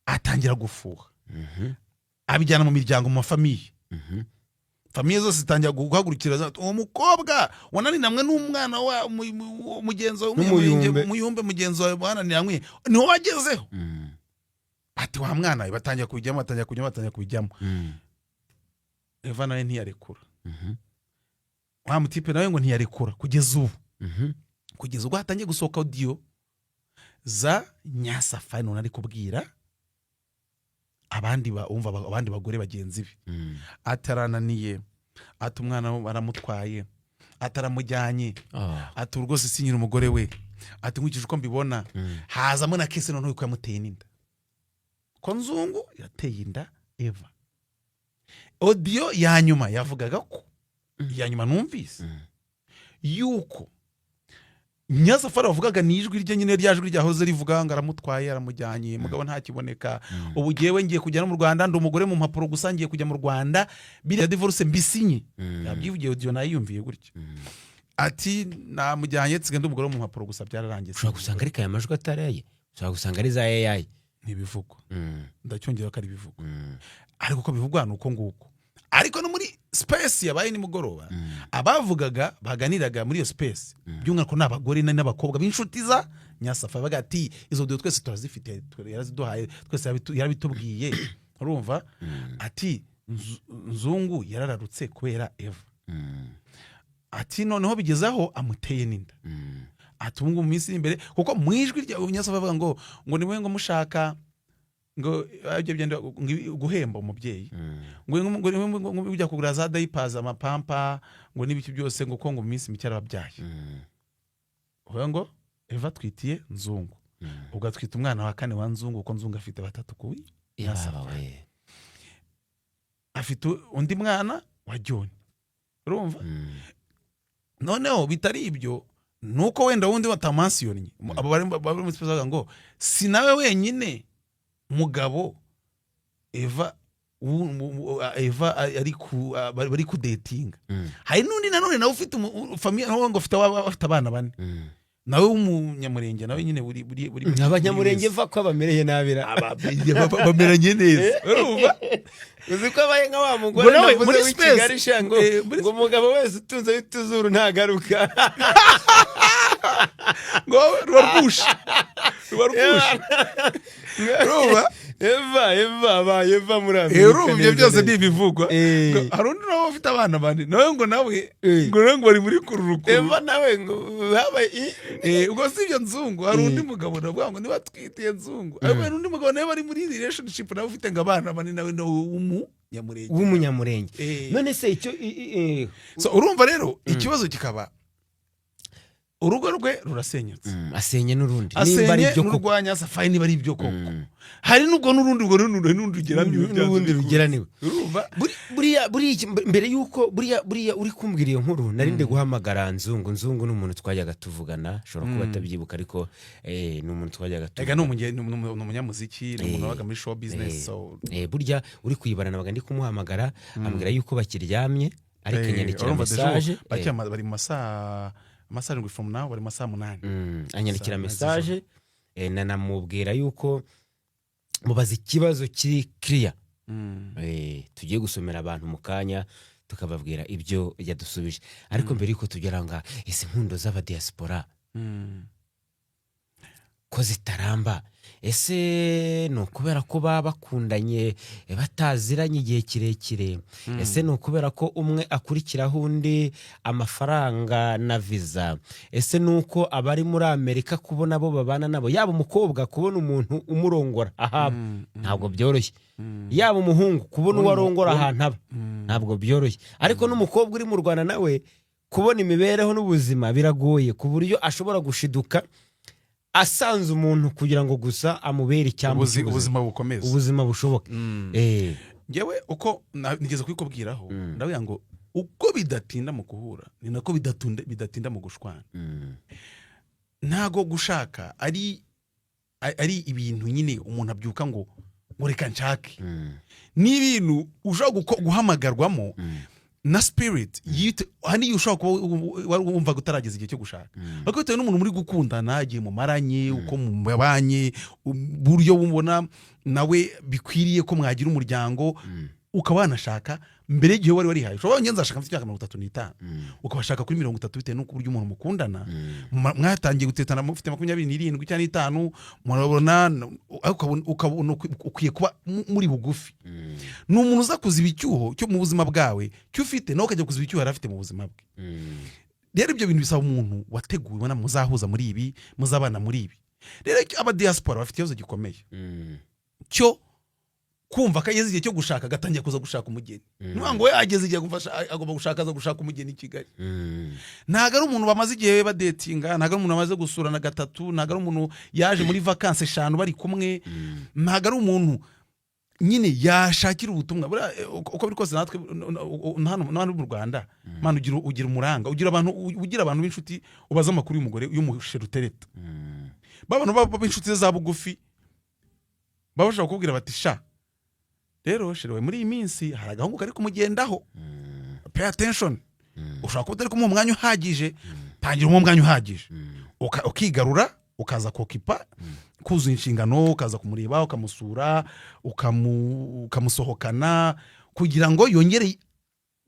Atangira gufuha, abijyana mu miryango, mu ma famille. Famille zose zitangira guhagurukira uwo mukobwa wananiranywe n'umwana wa mugenzi wawe. N'umuyumbe. Muyumbe mugenzi wawe wananiranywe niwo wagezeho, ati wa mwana we. Batangira kubijyamo, batangira kubijyamo, batangira kubijyamo. Eva nawe ntiyarekura. Wa mutipe nawe ngo ntiyarekura kugeza ubu, kugeza ubwo hatangiye gusohoka audio za Nyasafari none ari kubwira abandi umva abandi bagore bagenzi be, atarananiye, ati umwana we baramutwaye, ataramujyanye, ati ubu rwose sinyira umugore we, ati nkurikije uko mbibona. Hazamo na case noneho yuko yamuteye n'inda, ko Nzungu yateye inda Eva. Audio ya nyuma yavugaga ko, iya nyuma numvise, yuko Nyasafari wavugaga ni ijwi rye nyine, rya jwi ryahoze rivuga ngo aramutwaye, aramujyanye, mugabo ntakiboneka. Ubu ngewe ngiye kujya no mu Rwanda, ndi umugore mu mpapuro gusa, ngiye kujya mu Rwanda, biriya divorce mbisinye. Yabyivugiye, audio nayiyumviye gutya, ati namujyanye, nsigaye ndi umugore mu mpapuro gusa, byararangiye. Ushobora gusanga ariko aya majwi atari aye, ushobora gusanga ari za AI. Ntibivugwa. Ndacyongera ko ari ibivugwa, ariko uko bivugwa ni uko nguko. Ariko no muri space yabaye nimugoroba, abavugaga, baganiraga muri iyo space, by'umwihariko ni abagore n'abakobwa b'inshuti za Nyasafari, bavuga ati izo audio twese turazifite, yaraziduhaye twese, yarabitubwiye. Urumva, ati Nzungu yarararutse kubera Eva, ati noneho bigeze aho amuteye n'inda, ati ubu ngubu mu minsi iri imbere, kuko mu ijwi rya Nyasafari avuga ngo niwe ngo mushaka ngo ibyo byenda ngo guhemba umubyeyi, ngo ujya kugura za diapers, ama Pampers, ngo n'ibiki byose, ngo ko ngo mu minsi mike arababyaye. Uvuga ngo Eva atwitiye Nzungu, ubwo atwita umwana wa kane wa Nzungu, kuko Nzungu afite batatu kuwi Yaba we. Afite undi mwana wa John, urumva. Noneho bitari ibyo, nuko wenda wundi batamansiyonnye, abo bari muri space bavuga ngo si nawe wenyine mugabo Eva Eva ari ku bari kudatinga. Hari n'undi nanone nawe ufite famille, nawe ngo afite abana bane, nawe w'umunyamurenge, nawe nyine buri Abanyamurenge va ko bamereye nabi ra. Bameranye neza, urumva. Uzi ko abaye nka wa mugore Ngo nawe navuze muri w'i space, Kigali sha, ngo ngo umugabo wese utunze utuzuru ntagaruka. Ngo ruba rwushe, ruba rwushe, urumva. Eva abaye Eva muri Amerika. Urumva ibyo Neza byose neza. ni ibivugwa. Ngo hari undi nawe ufite abana bane, nawe ngo nawe ngo nawe ngo bari muri kururukuru. Eva nawe ngo habaye Ubwo si ibyo Nzungu, hari undi mugabo navuga ngo niba atwitiye Nzungu, ariko hari undi mugabo nawe bari muri relationship, nawe ufite ngo abana bane, nawe nawe w'umunyamurenge. W'umunyamurenge. None se icyo So urumva rero ikibazo kikaba urugo rwe rurasenyutse. Asenye n'urundi nimba ari Asenye ibyo koko. n'urwanya Safari niba ari ibyo koko. Hari n'ubwo n'urundi, ubwo n'urundi n'urundi rugeramiwe. N'ubundi rugeraniwe. Urumva. Buriya mbere yuko buriya uri kumbwira iyo nkuru, nari ndi guhamagara Nzungu. Nzungu ni umuntu twajyaga tuvugana, ashobora kuba atabyibuka, ariko ni umuntu twajyaga Ega ni tuvugana. ni umunyamuziki, ni umuntu wabaga muri show business, so Burya uri kuyibara, nabaga ndi kumuhamagara, ambwira yuko bakiryamye, ariko anyandikira urumva dejo message. Bari mu masaha 7 from now, bari mu masaha 8. Anyandikira Saa munani. message, nanamubwira yuko mubaza ikibazo kiri kiriya. Tugiye gusomera abantu mu kanya, tukababwira ibyo yadusubije. Ariko mbere yuko tugera aho ngaho, izi nkundo z'abadiyasipora ko zitaramba, ese ni ukubera ko baba bakundanye bataziranye igihe kirekire? Ese ni ukubera ko umwe akurikiraho undi amafaranga na viza? Ese ni uko abari muri Amerika kubona abo babana nabo, yaba umukobwa kubona umuntu umurongora ahaba ntabwo byoroshye, yaba umuhungu kubona uwo arongora ahantu aba ntabwo byoroshye, ariko n'umukobwa uri mu Rwanda nawe kubona imibereho n'ubuzima biragoye, ku buryo ashobora gushiduka Asanze umuntu kugira ngo gusa amubere icyambu cy'ubuzima. Ubuzima bukomeza. Ubuzima bushoboke. Ngewe uko nigeze kubikubwiraho, ndavuga ngo uko bidatinda mu guhura ni nako bidatinda mu gushwana. Ntago gushaka ari ibintu nyine umuntu abyuka ngo reka nshake. Ni ibintu ushobora guhamagarwamo na spirit yite. Hari n'igihe ushobora kuba wari wumvaga utarageza igihe cyo gushaka, ariko bitewe n'umuntu muri gukundana, igihe mumaranye, uko mubanye, uburyo mubona nawe bikwiriye ko mwagira umuryango, ukaba wanashaka mbere y'igihe wari warihaye. Ushobora kuba nzashaka mfite imyaka 35, ukabashaka kuri 30, bitewe n'uko uburyo umuntu mukundana. Mwatangiye gutetana mufite 27 cyangwa 5, murabona, ariko ukabona ukwiye kuba muri bugufi. Ni umuntu uza kuziba icyuho cyo mu buzima bwawe cyo ufite, nawe ukajya kuziba icyuho yari afite mu buzima bwe. Rero ibyo bintu bisaba umuntu wateguwe, ubona muzahuza muri ibi, muzabana muri ibi. Rero aba diaspora bafite ikibazo gikomeye cyo kumva ko ageze igihe cyo gushaka, agatangira kuza gushaka umugeni. Niyo ngo we ageze igihe agomba gushaka, aza gushaka umugeni i Kigali. Ntabwo ari umuntu bamaze igihe badetinga, ntabwo ari umuntu bamaze gusurana gatatu, ntabwo ari umuntu yaje muri vacances 5 bari kumwe, ntabwo ari umuntu nyine yashakira ubutumwa. Buriya, uko biri kose, natwe hano mu Rwanda, man, ugira umuranga, ugira abantu b'inshuti ubaza amakuru y'umugore y'umusherutereta. Ba bantu b'inshuti ze za bugufi baba bashobora kukubwira bati: "Sha rero chéri we, muri iyi minsi hari agahungu kari kumugendaho, pay attention. Ushobora kuba utari kumuha umwanya uhagije, tangira umuha umwanya uhagije." Ukigarura, ukaza kokipa kuzuza inshingano, ukaza kumureba, ukamusura, ukamusohokana kugira ngo yongere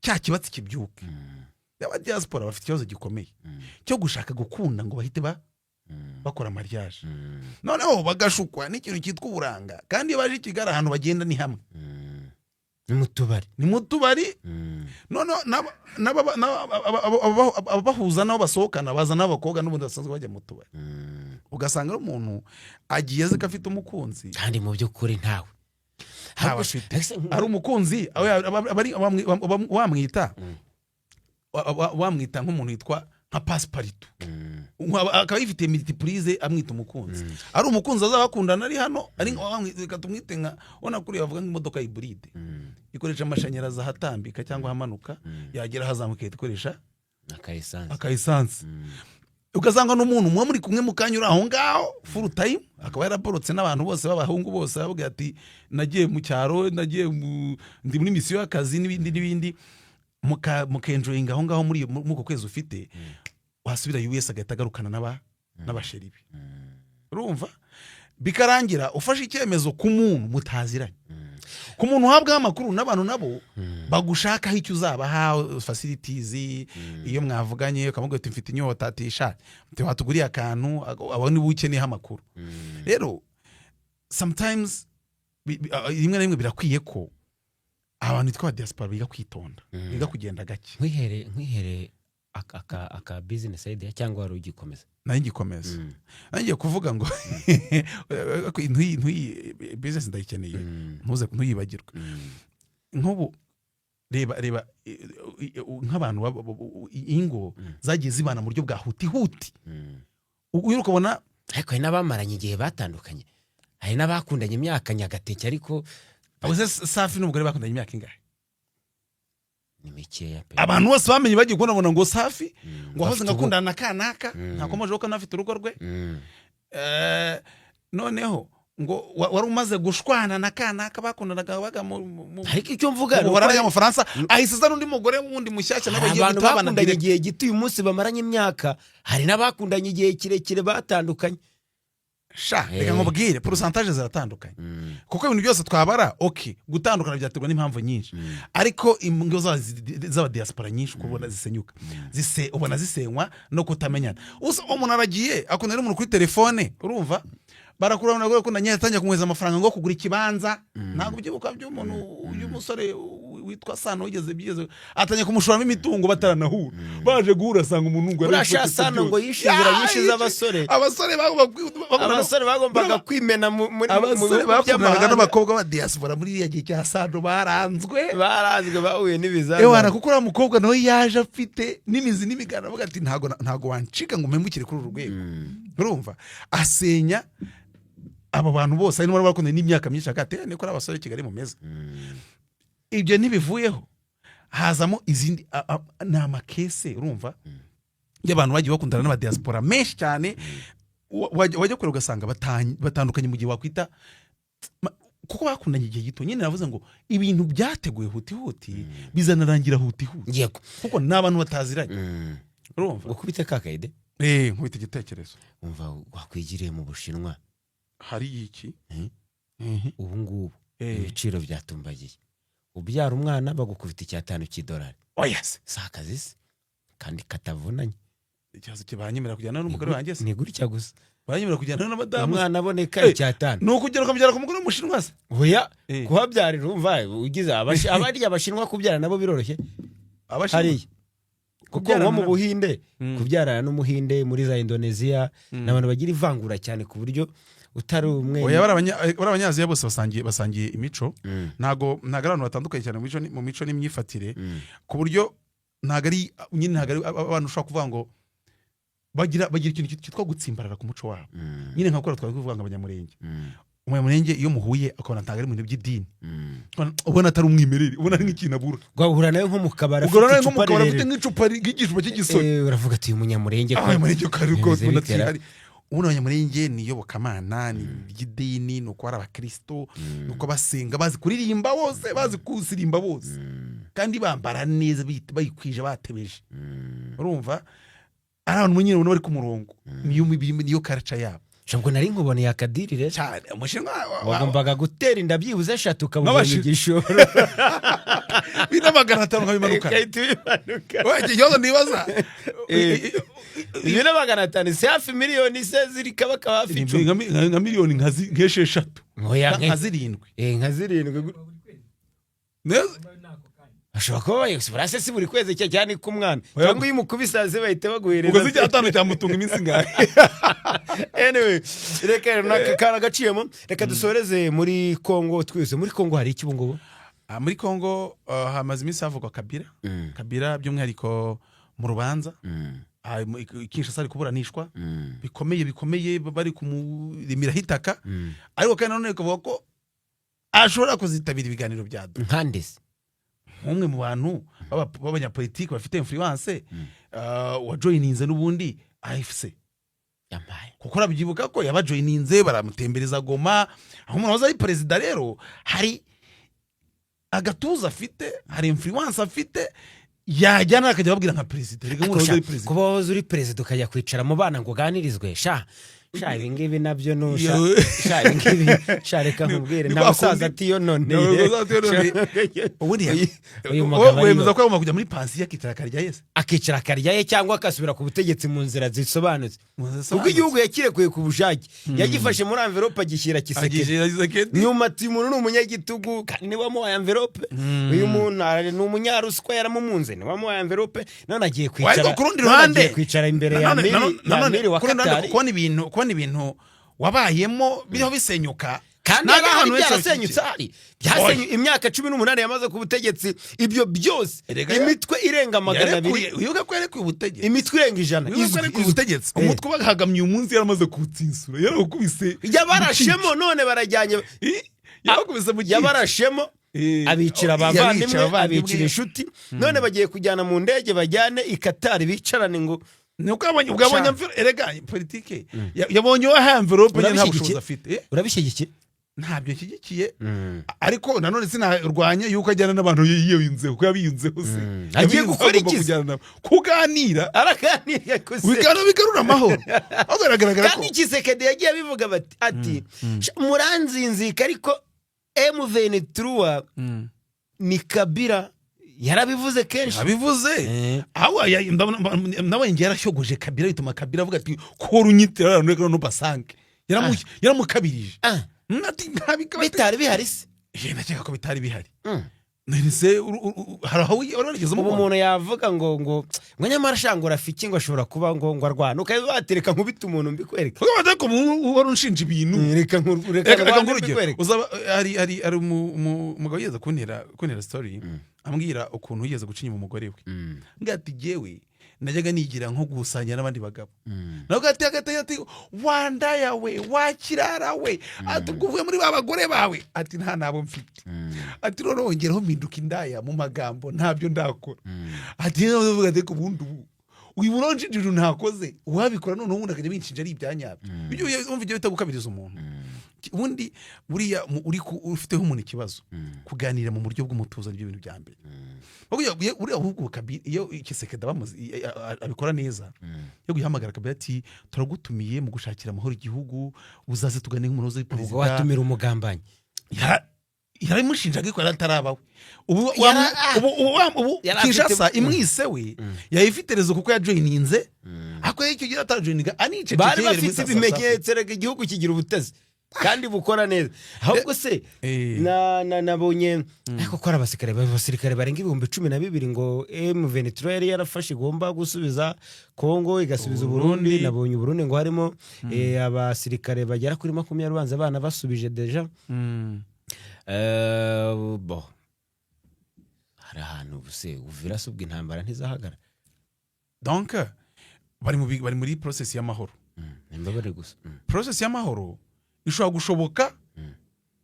cya kibatsi kibyuke. Aba diaspora bafite ikibazo gikomeye cyo gushaka gukunda ngo bahite bakora mariage, noneho bagashukwa n'ikintu cyitwa uburanga. Kandi iyo baje i Kigali, ahantu bagenda ni hamwe. Ni mu tubari. Ni mu tubari. Noneho ababahuza nabo basohokana baza n'abakobwa n'ubundi basanzwe bajya mu tubari. Ugasanga ari umuntu agiye azi ko afite umukunzi, kandi mu by'ukuri ntawe. Ntawe Ahubwo afite. Ese Ari umukunzi wamwita wamwita nk'umuntu witwa nka Passepartout, akaba yifitiye multiprise, amwita umukunzi. Ari umukunzi azaba akundana ari hano, ari reka tumwite nka ubona kuriya bavuga nk'imodoka hybride ikoresha amashanyarazi ahatambika cyangwa ahamanuka, yagera ahazamuka igahita ikoresha aka essence. Aka essence. Ugasanga n'umuntu muba muri kumwe mu kanya uri aho ngaho full time, akaba yaraborotse n'abantu bose b'abahungu bose, bababwira ati: "Nagiye mu cyaro, nagiye ndi muri mission y'akazi" n'ibindi n'ibindi. Mukenjoyinga aho ngaho muri uko kwezi ufite, wasubira US agahita agarukana n'aba chéri be. Urumva bikarangira ufashe icyemezo ku muntu mutaziranye, ku muntu uhabwaho amakuru n'abantu nabo bagushakaho icyo uzabaha, facilities. Iyo mwavuganye ukamubwira uti: "Mfite inyota," ati: "Sha watuguriye akantu." Abo niba ukeneyeho amakuru. Rero sometimes rimwe na rimwe birakwiye ko abantu bitwa diaspora biga kwitonda, biga kugenda gake. Nkwihere aka business idea cyangwa wari ugikomeza? Nayo ngikomeza. Ngiye kuvuga ngo ntuyi business ndayikeneye. Ntuze ntuyibagirwe. Nk'ubu reba nk'abantu ingo zagiye zibana mu buryo bwa huti huti, uyu ukabona. Ariko hari n'abamaranye igihe batandukanye, hari n'abakundanye imyaka nyagateke, ariko Abo se Safi n'umugore bakundanye imyaka ingahe? Ni mikeya pe. Abantu bose bamenye bagiye kubona babona ngo Safi ngo wahoze Bafite ngo akundana na kanaka, ntakomeje ko anafite urugo rwe. Noneho ngo wari umaze gushwana na kanaka bakundanaga baga Ariko icyo mvuga mu ni uko Buholandi y'Amafaransa, ahise azana undi mugore wundi mushyashya nawe hari bagiye abantu guhita babana bakundanye direct. igihe gito, uyu munsi bamaranye imyaka. Hari n'abakundanye igihe kirekire batandukanye. Sha, reka nkubwire, pourcentage ziratandukanye, kuko ibintu byose twabara, ok, gutandukana byaterwa n'impamvu nyinshi, ariko ingo z'abadiaspora nyinshi uko ubona zisenyuka, ubona zisenywa no kutamenyana. Usa umuntu aragiye akundana n'umuntu kuri telefone, urumva. Barakurana bakundanye, yatangiye kumwohereza amafaranga ngo kugura ikibanza. Ntabwo ubyibuka by'umuntu y'umusore witwa Sano wigeze byigeze atangiye kumushoramo imitungo bataranahura, baje guhura asanga umuntu ngo Urasha yarayifotse Sano ngo byose. yishe inzira Ya, nyinshi z'abasore. Abasore Abasore bagombaga kwimena mu abasore bihugu bakundanaga by'amahanga. n'abakobwa ba diaspora muri iriya gihe cya Sano baranzwe. Baranzwe, bahuye n'ibizazane. Ewana, kuko uriya mukobwa nawe yaje afite n'imizi n'imigano, avuga ati ntago wancika ngo mpemukire kuri uru rwego. Urumva asenya abo bantu bose harimo n'abakundanye n'imyaka myinshi, hagati niko ari abasore i Kigali mumeze. Ibyo ntibivuyeho, hazamo izindi ni amakese, urumva, y'abantu bagiye bakundana n'abadiaspora menshi cyane. Wajya kure ugasanga batandukanye mu gihe wakwita kuko bakundanye igihe gito. Nyine navuze ngo ibintu byateguwe huti huti bizanarangira huti huti, kuko ni abantu bataziranye, urumva. Gukubite kakayide. Nkubita igitekerezo. Umva, wakwigiriye mu Bushinwa. Hari iki? Eh? Ubu ngubu ibiciro byatumbagiye, ubyara umwana bagukubita 5 cy'idolari. Oya se! Si akazi se kandi katavunanye? Ikibazo kibanyemerera kujyana n'umugore wanjye se? Ni gutya gusa. Banyemerera kujyana n'abadamu? Umwana aboneka 5. Ni ukugera ukamubyara ku mugore w'umushinwa se? Oya. Eh. Kuhabyarira, urumva ugize abarya abashinwa kubyara nabo biroroshye. Abashinwa? Hariya kuko Kubyarana nko mu nabo. Buhinde, kubyarana n'umuhinde, muri za Indoneziya, ni abantu bagira ivangura cyane ku buryo utari umwe. Oya, bari abanyaziya bose basangiye imico. Ntago ari abantu batandukanye cyane mu mico n'imyifatire, ku buryo ntago ari nyine, ntago ari abantu ushobora kuvuga ngo bagira ikintu cyitwa gutsimbarara ku muco wabo. Nyine nka kora twari kuvuga ngo abanyamurenge, umunyamurenge iyo muhuye ukabona ntabwo ari mu bintu by'idini, ubona atari umwimerere, ubona ari nk'ikintu abura. Ugahura nawe nko mu kabari Ubwo afite rero nko mu icupa kabari afite rirerire. nk'icupa nk'igicupa cy'igisori. Uravuga ati uyu munyamurenge ko Abanyamurenge kari rwose bimeze ubona bitera. ati ubundi abanyamurenge ni iyobokamana, ni iry'idini, ni uko ari abakristo, ni uko basenga, bazi kuririmba bose, bazi kusirimba bose, kandi bambara neza, bayikwije, batebeje. Urumva ari abantu nyine ubona bari ku murongo, niyo niyo karaca yabo. Ntabwo nari nkuboneye akadiri rero. Cyane umushinwa Wagombaga gutera inda byibuze eshatu ukaba ubonye igishoro. Bine 500 nkabimanuka. Ugahita ubimanuka. Oya, ikibazo nibaza Ibiro 500 si hafi miliyoni se ziri kabakaba hafi 10? Nka miliyoni nk'esheshatu. Oya, nka 7. Nka 7. Neza. Bashobora kuba bayose burase si buri kwezi cyane ku mwana Oya. cyangwa iyo umukubise hasi bahita baguhereza. Ubwo se 5 cyamutunga iminsi ingahe? Anyway, reka rero n'aka kari agaciyemo, reka dusoreze muri Kongo twese. Muri Kongo hari iki ubu ngubu? Muri Kongo hamaze iminsi havugwa Kabila, Kabila by'umwihariko mu rubanza. Kinshasa ari kuburanishwa bikomeye bikomeye, bari kumurimiraho itaka, ariko kandi nanone bikavuga ko ashobora kuzitabira ibiganiro bya Doha. Nkande se? Nk'umwe mu bantu b'abanyapolitiki bafite influence, wajoyininze n'ubundi AFC. Yampaye. Kuko urabyibuka ko yabajoyininze, baramutembereza Goma, aho umuntu wahoze ari perezida. Rero hari agatuza afite, hari influence afite, yajyana akajya ababwira nka perezida. Reka nk'umuntu wahoze ari perezida. Kuba wahoze uri perezida ukajya kwicara mu bana ngo uganirizwe, sha sha, ibi ngibi nabyo nusha. Yewe. Sha, ibi ngibi sha, reka nkubwire Ni nta kwa musaza Nta atiyononeye. musaza atiyononeye. Ubundi Uyu mugabo wemeza ariyo ko agomba kujya muri pansiyo akicara akarya yese. Akicara akarya ye cyangwa agasubira ku butegetsi mu nzira zisobanutse, kuko igihugu yakirekuye ku bushake, yagifashe muri envelope agishyira Tshisekedi. Agishyira Tshisekedi. Nyuma ati uyu muntu ni umunyagitugu kandi niwe wamuhaye envelope, uyu muntu ni umunyaruswa yaramumunze, niwe wamuhaye envelope, none agiye kwicara Ariko ku rundi none ruhande agiye kwicara imbere ya nanone miri ya nanone miri wa ku rundi ruhande Katari. Kubona ibintu wabayemo biriho bisenyuka, Kandi ntabwo hari ahantu henshi byarasenyutse, hari byasenye imyaka 18 yamaze ku butegetsi, ibyo byose Erega imitwe irenga 200. Wibuke ko yarekuye ubutegetsi. Imitwe irenga 100 Wibuke ko izwi, yarekuye izwi. ubutegetsi. Umutwe ubagahamye uyu munsi yaramaze kuwutsinsura, yarawukubise. Yabarashemo none barajyanye. Yarakubise mu cyico. Yabarashemo, abicira abavandimwe, Yabicira abavandimwe. abicira inshuti, none bagiye kujyana mu ndege bajyane i Katari bicarane ngo Ni uko yabonye ubwo yabonye Sha. erega politike yabonye uwahaye envelope nyine nta Urabishyigikiye? bushobozi afite. Urabishyigikiye? Ntabyo nshyigikiye, ariko nanone sinarwanya yuko ajyana n'abantu yiyunzeho, kuko yabiyunzeho se. Agiye Yabiyunzeho, gukora agomba iki se? kujyana nabo kuganira. Araganira gusa. Biganiro bigarura amahoro, aho biragaragara ko Kandi Tshisekedi yagiye abivuga bati ati "Sha, muranzinzika ariko M23 ni Kabila", yarabivuze kenshi. Abivuze aho ndabonye ngiye yarashyogoje Kabila, bituma Kabila avuga ati kora unyitira abantu, reka noneho basange. Yaramukabirije. Ah. Ati ntabikaba. Bitari bihari se? Eh, ndakeka ko bitari bihari. None se hari aho wari warigeze Ubu umubona? Umuntu yavuga ngo nyamara sha ngo Rafiki ngo ashobora kuba ngo arwana, ukaba watereka nkubita umuntu mbikwereka. Kuko ariko wari unshinja ibintu. Reka reka Reka reka rwane nguhe urugero. mbikwereke. Uzaba hari umugabo yigeze kuntera story, ambwira ukuntu yigeze guca inyuma umugore we. Mbwira ati: "Jyewe najyaga nigira nko gusangira n'abandi bagabo." Nawe ati: "Wandaya we, wakirara we," ati, "ubwo uvuye muri ba bagore bawe," ati, "nta nabo mfite," ati, "noneho wongeraho mpinduka indaya mu magambo, ntabyo ndakora." Ati noneho ati: "Ubundi ubu uyu muntu wanshinja ibintu ntakoze, uwabikora noneho ubundi akajya binshinja ari ibyanyabyo." Ibyo wumva, ibyo bita gukabiriza umuntu. Ubundi buriya ufiteho umuntu ikibazo, kuganira mu buryo bw'umutuzo nibyo bintu bya mbere. Buriya ahubwo iyo Tshisekedi bamuzi abikora neza, yo guhamagara Kabila ati: "Turagutumiye mu gushakira amahoro igihugu, uzaze tugane nk'umunoza Ubwo perezida." watumira umugambanyi. Yaramushinjaga ariko yari atarabawe ubu. Ubu Yari afite- Kinshasa imwise we yayifite rezo kuko yajoyininze, ariko icyo gihe atarajoyininga anicecekeye. Bari bafite ibimenyetso. Reka, igihugu kigira ubutasi kandi bukora neza. Ahubwo se na nabonye ariko ko ari abasirikare barenga 12,000 ngo M23 yari yarafashe igomba gusubiza Kongo, igasubiza Uburundi. Uburundi. Nabonye Uburundi ngo harimo abasirikare bagera kuri 20, banza abana basubije déjà. Bo hari ahantu se Uvira se ubwo intambara ntizahagara? Donc bari muri process y'amahoro. Nimba bari gusa. Process y'amahoro ishobora gushoboka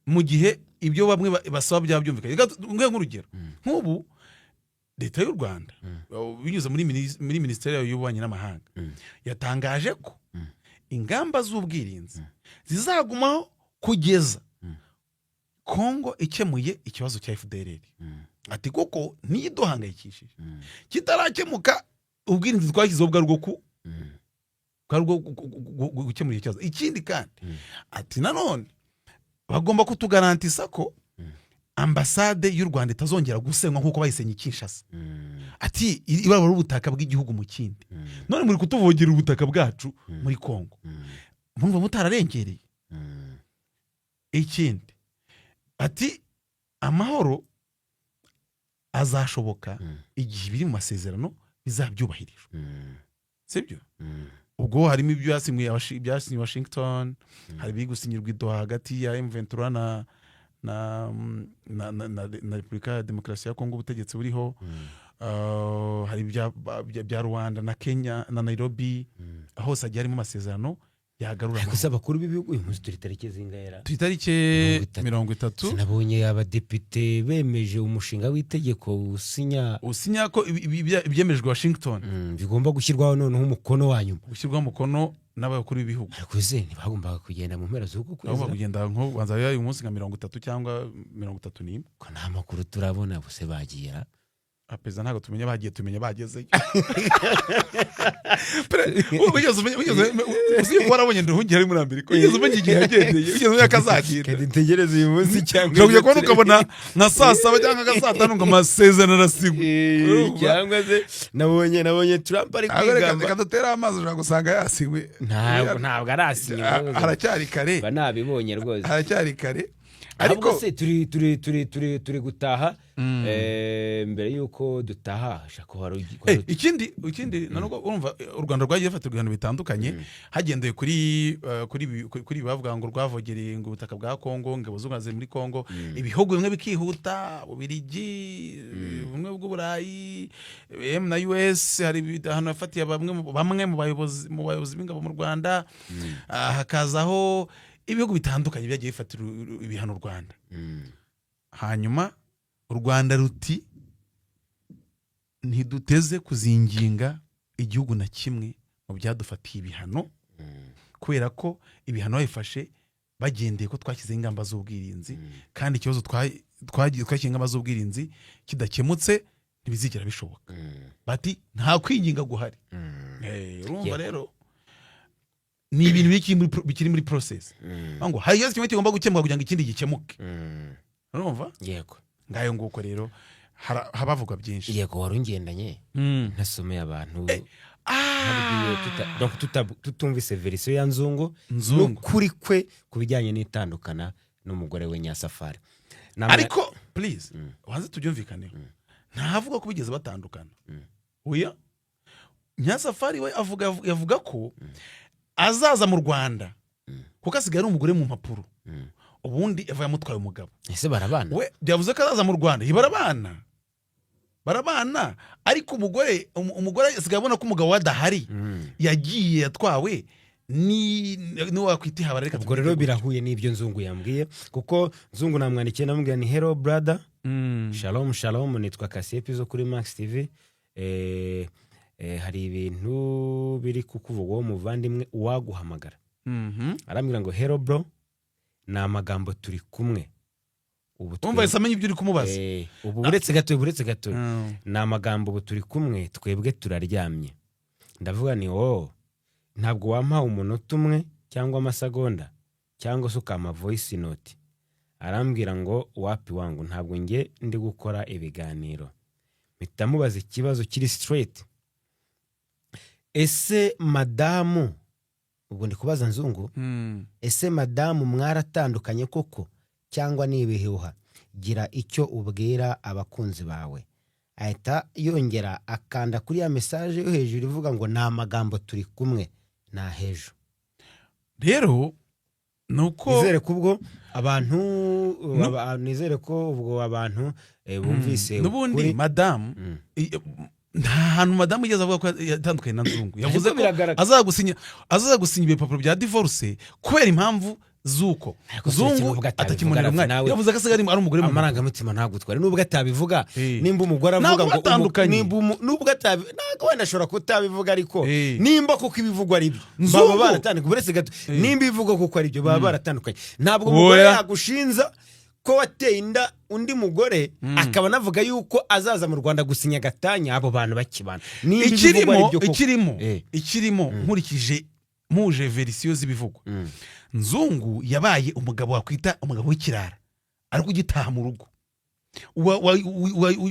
mu gihe ibyo bamwe basaba byaba byumvikanye. Reka nguhe nk'urugero. Nk'ubu leta y'u Rwanda, binyuze muri minisiteri yayo y'ububanyi n'amahanga, yatangaje ko ingamba z'ubwirinzi zizagumaho kugeza Kongo ikemuye ikibazo cya FDLR. Ati kuko niyo iduhangayikishije, kitarakemuka ubwirinzi twashyizeho bwari ubwo bwari ubwo gukemura icyo kibazo. Ikindi kandi, ati nanone bagomba kutugarantisa ko ambasade y'u Rwanda itazongera gusenywa nk'uko bayisenye i Kinshasa. Ati ibaba ari ubutaka bw'igihugu mu kindi, none muri kutuvogera ubutaka bwacu muri Kongo, murumva mutararengereye? Ikindi ati amahoro azashoboka igihe ibiri mu masezerano bizabyubahirijwe. Sibyo? Ubwo harimo ibyo byasinywe Washington, hari ibiri gusinyirwa i Doha hagati ya M23 na Repubulika ya Demokarasi ya Kongo, ubutegetsi buriho. Hari ibya Rwanda na Kenya na Nairobi, hose hagiye harimo amasezerano yagarura Ariko se amahoro. abakuru b'ibihugu, uyu munsi turi tariki zingahera? Ku itariki 30. 30. Sinabonye abadepite bemeje umushinga w'itegeko usinya Usinya ko ibyemejwe Washington bigomba gushyirwaho noneho umukono wa nyuma. Gushyirwaho umukono n'abakuru b'ibihugu. Ariko se ntibagombaga kugenda mu mpera z'uku kwezi? Bagomba kugenda nko banza uyu munsi nka 30 cyangwa 31. Ko nta makuru turabona buse bagiye ra? Ah, perezida ntabwo tumenya bagiye, tumenya bagezeyo. Wigeze uzi ko warabonye Nduhungirehe ari muri Amerika, wigeze umenya igihe yagendeye? Wigeze umenya ko azagenda? Kandi ntegereze uyu munsi cyangwa Ushobora kujya ejo kubona ukabona nka saa saba cyangwa nka saa tanu ngo amasezerano arasinywe. Urumva? Cyangwa se nabonye Trump ari Ahubwo reka kwigamba. Reka dutere amazi, ushobora gusanga yasinywe. Ntabwo arasinywa. Ah, haracyari kare. Mba nabibonye rwose. Haracyari kare. Ariko ariko se turi gutaha, mbere y'uko dutaha shaka ko hari Ikindi nanubwo urumva, u Rwanda rwagiye rufatirwa ibihano bitandukanye hagendewe kuri ibi bavuga ngo rwavogereye ngo ubutaka bwa Kongo, ingabo z'u Rwanda ziri muri Kongo. Ibihugu bimwe bikihuta, Bubirigi, ubumwe bw'Uburayi, M na US, hari ahantu yafatiye bamwe mu bayobozi b'ingabo mu Rwanda. Hakazaho ibihugu bitandukanye byagiye bifatira ibihano u Rwanda. Hanyuma u Rwanda ruti: "Ntiduteze kuzinginga igihugu na kimwe mu byadufatiye ibihano, kubera ko ibihano babifashe bagendeye ko twashyizeho ingamba z'ubwirinzi, kandi ikibazo twagiye twashyize ingamba z'ubwirinzi kidakemutse ntibizigera bishoboka." Bati nta kwinginga guhari. Urumva rero ni ibintu bikiri muri process, ngo hari ikibazo kimwe kigomba gukemuka kugira ngo ikindi gikemuke. Urumva? Yego. Ngayo nguko rero, habavugwa byinshi. Yego, wari ungendanye ntasomeye abantu. Ntabwiye donc tutumvise version ya Nzungu Nzungu. n'ukuri kwe ku bijyanye n'itandukana n'umugore we Nyasafari. Ariko please, wanze tubyumvikaneho, ntavuga ko bigeze batandukana. Oya, Nyasafari we avuga ko azaza mu Rwanda kuko asigaye ari umugore mu mpapuro. Ubundi Eva yamutwaye umugabo. Ese barabana? We byavuze ko azaza mu Rwanda. Barabana, barabana, ariko umugore asigaye abona ko umugabo we adahari. Yagiye, yatwawe ni niwo wakwita ihabara, reka Ubwo rero tubyite gutyo. birahuye n'ibyo Nzungu yambwiye, kuko Nzungu namwandikiye, namubwira ni: "Hello brother." "Shalom shalom, nitwa Kasiepi zo kuri Max TV. Hari ibintu biri kukuvugwaho muvandimwe, uwaguhamagara." Arambwira ngo: "Hello bro, ni amagambo, turi kumwe ubu." Wumva yahise amenya ibyo uri kumubaza. Ubu buretse gato, buretse gato. "Ni amagambo, ubu turi kumwe, twebwe turaryamye." Ndavuga ni: "Oh, ntabwo wampa umunota umwe cyangwa amasegonda, cyangwa se ukampa voice note?" Arambwira ngo: "Wapi wangu, ntabwo njye ndi gukora ibiganiro." Mpita mubaza ikibazo kiri straight: "Ese madamu," ubwo ndi kubaza Nzungu, "ese madamu mwaratandukanye koko cyangwa ni ibihuha? Gira icyo ubwira abakunzi bawe." Ahita yongera akanda kuri ya message yo hejuru ivuga ngo: "Ni amagambo, turi kumwe na hejo." Rero ni uko Nizere ko ubwo abantu No. nizere ko ubwo abantu bumvise N'ubundi ukuri. madamu nta hantu madamu yigeze avuga ko yatandukanye na Nzungu. Yavuze Ariko ko biragaragara. azagusinya ibipapuro bya divorce kubera impamvu z'uko Ariko si uretse Nzungu n'ubwo atabivuga, atakimunira Rafa, umwanya. nawe. Yavuze ko asigaye ari umugore mu Amarangamutima ntagutware. Nubwo atabivuga, nimba umugore avuga Ntabwo ngo batandukanye. nimba nubwo atabi, ntabwo wenda ashobora kutabivuga, ariko nimba koko ibivugwa ari byo, Nzungu. baba baratandukanye. Uretse gato, nimba ibivugwa koko ari byo, baba baratandukanye. Ntabwo umugore Oya. yagushinza ko wateye inda undi mugore, akaba anavuga yuko azaza mu Rwanda gusinya gatanya, abo bantu bakibana. Nimba ibivugwa Ikirimo ari byo koko. Ikirimo ikirimo, nkurikije muje version z'ibivugwa, Nzungu yabaye umugabo wakwita umugabo w'ikirara, ariko ugitaha mu rugo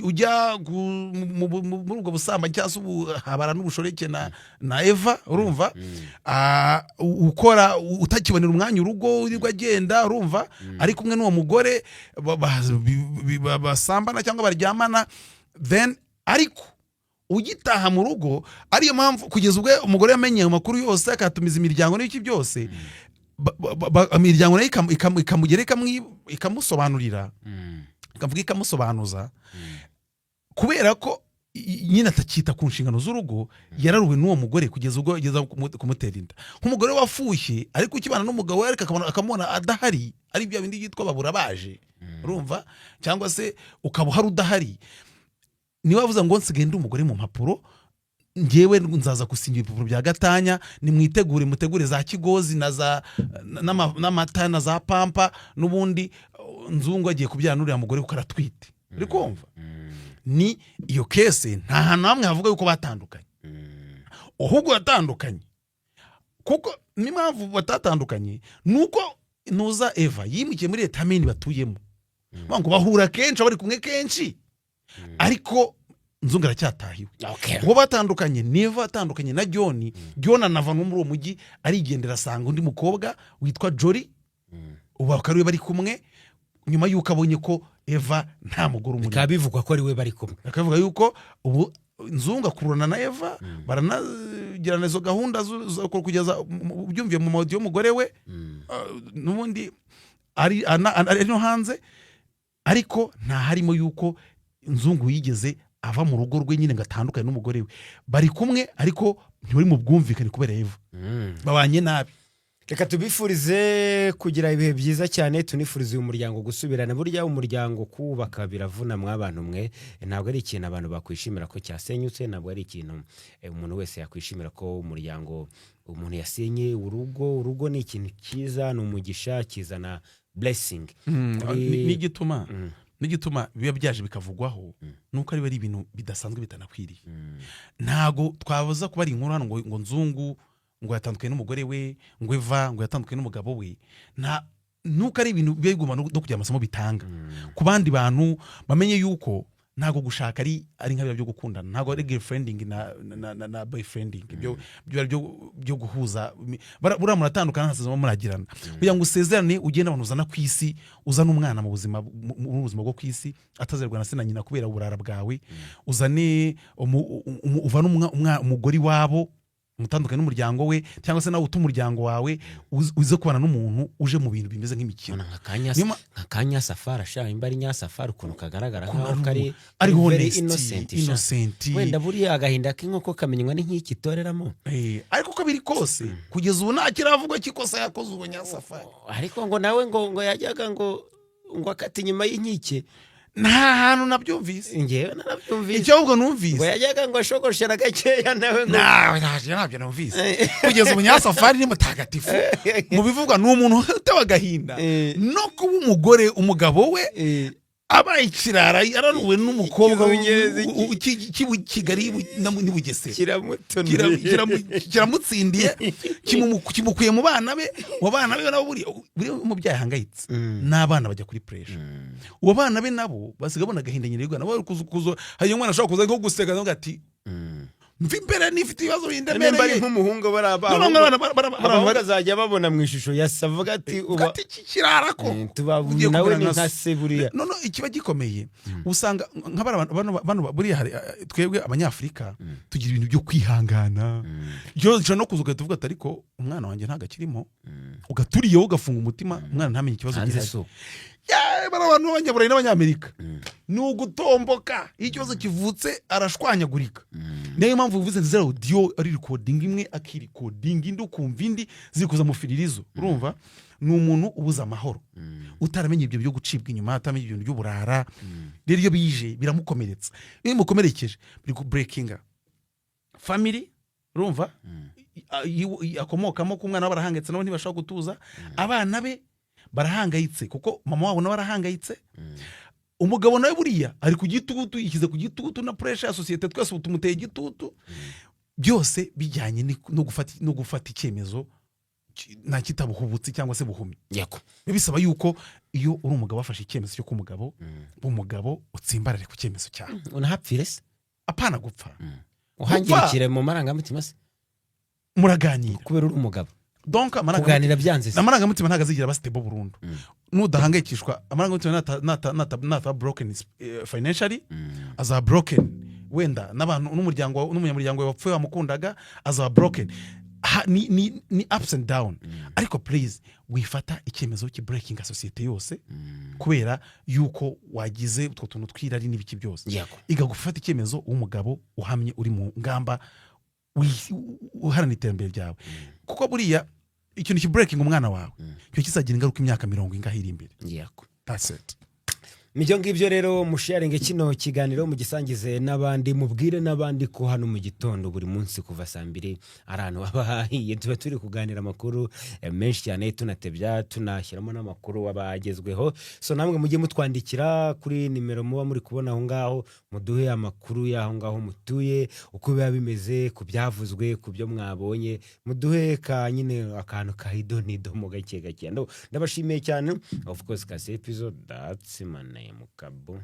ujya muri ubwo busambanyi cyangwa se ubuhabara n'ubushoreke na Eva, urumva? Ukora utakibonera umwanya urugo, wirirwa agenda, urumva, ari kumwe n'uwo mugore basambana cyangwa baryamana. Then ariko ugitaha mu rugo, ariyo mpamvu kugeza ubwo umugore yamenye ayo makuru yose, akatumiza imiryango n'ibiki byose, imiryango nayo ikamugera, ikamusobanurira, ikavuga, ikamusobanuza, kubera ko nyine atakita ku nshingano z'urugo, yararuwe n'uwo mugore kugeza ubwo ageza kumutera inda, nk'umugore wafushye ariko ukibana n'umugabo we, ariko akamubona adahari, ari bya bindi byitwa babura baje, urumva? Cyangwa se ukaba uhari udahari. Niba wavuze ngo nsigaye ndi umugore mu mpapuro, ngewe nzaza gusinya ibipapuro bya gatanya, nimwitegure, mutegure za kigozi na za n'amata na za pampa, n'ubundi Nzungu agiye kubyara n'uriya mugore kuko aratwite. Uri kumva? Ni iyo case, nta hantu hamwe havuga yuko batandukanye. Ahubwo yatandukanye kuko n'impamvu batatandukanye ni uko ntuza Eva yimukiye muri leta Maine batuyemo. Bavuga ngo bahura kenshi, bari kumwe kenshi, ariko Nzungu aracyatahiwe. Ubwo batandukanye ni Eva atandukanye na John. John anava no muri uwo mujyi, arigendera, asanga undi mukobwa witwa Jolly. Ubu akaba ariwe bari kumwe, nyuma y'uko abonye ko Eva nta mugore umurimo. Bikaba bivugwa ko ari we bari kumwe. Akavuga yuko ubu Nzungu akururana na Eva, baranagirana izo gahunda zo kugeza ubyumviye mu ma audio y'umugore we. N'ubundi ari no hanze, ariko nta harimo yuko Nzungu yigeze ava mu rugo rwe nyine ngo atandukane n'umugore we. Bari kumwe ariko ntibari mu bwumvikane kubera Eva, babanye nabi. Reka tubifurize kugira ibihe byiza cyane, tunifurize uyu muryango gusubirana. Burya umuryango kuwubaka biravuna, mw'abantu mwe. Ntabwo ari ikintu abantu bakwishimira ko cyasenyutse, ntabwo ari ikintu umuntu wese yakwishimira ko umuryango umuntu yasenye urugo. Urugo ni ikintu cyiza, ni umugisha, kizana blessing. N'igituma biba byaje bikavugwaho nuko ari ibintu bidasanzwe, bitanakwiriye. Ntago twabuza kuba ari inkuru hano ngo Nzungu ngo yatandukanye n'umugore we, ngo Eva ngo yatandukanye n'umugabo we. Nta nuko ari ibintu biba bigomba no kugira amasomo bitanga ku bandi bantu, bamenye yuko Ntabwo gushaka ari nka biriya byo gukundana, ntabwo ari girlfriending na boyfriending, ibyo byo guhuza. Buriya muratandukana, nta sezerano muragirana. Kugira ngo usezerane, ugende abantu uzana ku isi, uzane umwana mu buzima, mu buzima bwo ku isi, atazerwa na se na nyina kubera uburara bwawe, uzane uvane umugore iwabo, umutandukanye n'umuryango we, cyangwa se nawe uta umuryango wawe, uze kubana n'umuntu uje mu bintu bimeze nk'imikino. Ubona nka kanya Niyo nka kanyasafari sha, imba ari nyasafari, ukuntu kagaragara Ukuntu nkaho kari ari very honest, innocent sha. Innocent. Wenda buriya agahinda k'inkoko kamenywa n'inkiki itoreramo. Ariko uko biri kose, kugeza ubu nta kiravugwa cy'ikosa yakoze uwo Nyasafari. Ariko ngo nawe ngo yajyaga ngo akata inyuma y'inkike. Nta hantu nabyumvise. Ngewe narabyumvise. Icyo ahubwo numvise, ngo yajyaga ngo ashogoshera gakeya nawe ngo nawe ntabyo numvise. Kugeza ubu Nyasafari ni mutagatifu mu bivugwa, ni umuntu utewe agahinda no kuba umugore, umugabo we abaye ikirara, yararuwe n'umukobwa Ikizungerezi Kigali n'i Bugesera. Kiramutonoye. Kiramutsindiye, kimukuye mu bana be, mu bana be nabo. Buriya umubyeyi ahangayitse, n'abana bajya kuri pressure. Uwo bana be nabo basigaye babona agahinda nyine, nabo bari kuza. Hari umwana ashobora kuza nko guseka avuga ati: "Mva imbere, nifite ibibazo Nimba ari bindemereye." nk'umuhungu, bari Noneho nk'abana abahungu azajya babona mu ishusho ya se, avuga ati uba ati: "Iki kirara ko tuba ugiye nawe kumera ni nka nka se." se buriya. None ikiba gikomeye, usanga nka bano bano buriya hari twebwe Abanyafurika tugira ibintu byo kwihangana. Iyo nshobora no kuza ugahita uvuga ati: "Ariko umwana wanjye ntabwo akirimo," ugaturiyeho, ugafunga umutima, umwana ntamenye ikibazo Hanze gihari. si uko. Yeee, bano bantu b'Abanyaburayi n'Abanyamerika ni ugutomboka. Iyo ikibazo kivutse arashwanyagurika. Niyo mpamvu uvuze ziriya audio, ari recording imwe, akirecordinga indi, ukumva indi ziri kuza mu firirizo. Urumva ni umuntu ubuze amahoro, utaramenye ibyo byo gucibwa inyuma, ataramenye ibintu by'uburara. Rero iyo bije biramukomeretsa. Iyo bimukomerekeje, biri kubreakinga family, urumva akomokamo, ko umwana we barahangayitse, nabo ntibashobora gutuza. Abana be barahangayitse kuko mama wabo nawe arahangayitse. Umugabo nawe buriya ari ku gitutu, yishyize ku gitutu na pressure ya sosiyete, twese ubu tumuteye igitutu. Byose bijyanye no gufata icyemezo nta kitabuhubutse cyangwa se buhumyi. Biba bisaba yuko iyo uri umugabo wafashe icyemezo cyo kuba umugabo, umugabo utsimbarare ku cyemezo cyawe. Unahapfire se? Apana gupfa. Uhangirikire mu marangamutima se? Muraganira. Kubera uri umugabo. Donc amarangamutima, Kuganira byanze se? amarangamutima ntabwo azigera aba stable burundu. Nudahangayikishwa amarangamutima, nata broken financially, azaba broken wenda n'abantu n'umuryango n'umunyamuryango wawe wapfuye wamukundaga, azaba broken. Ni ups and down. Ariko please, wifata icyemezo breaking sosiyete yose kubera yuko wagize utwo tuntu tw'irari n'ibiki byose. Iga gufata icyemezo w'umugabo uhamye, uri mu ngamba, uharanira iterambere ryawe, kuko buriya ikintu kibreaking umwana wawe, cyo kizagira ingaruka imyaka mirongo ingahe iri imbere. That's it. Nibyo ngibyo rero. Musharinge kino kiganiro, mugisangize n'abandi, mubwire n'abandi ko hano mu gitondo buri munsi kuva saa 2 ari ahantu haba hahiye. Tuba turi kuganira amakuru menshi cyane, tunatebya, tunashyiramo n'amakuru aba agezweho. So namwe mujye mutwandikira kuri nimero muba muri kubona aho ngaho, muduhe amakuru y'aho ngaho mutuye, uko biba bimeze, ku byavuzwe, ku byo mwabonye, muduhe ka nyine akantu ka idonido mu gake gake. Ndabashimiye cyane. Of course, kasi episode, that's my name, Kabu.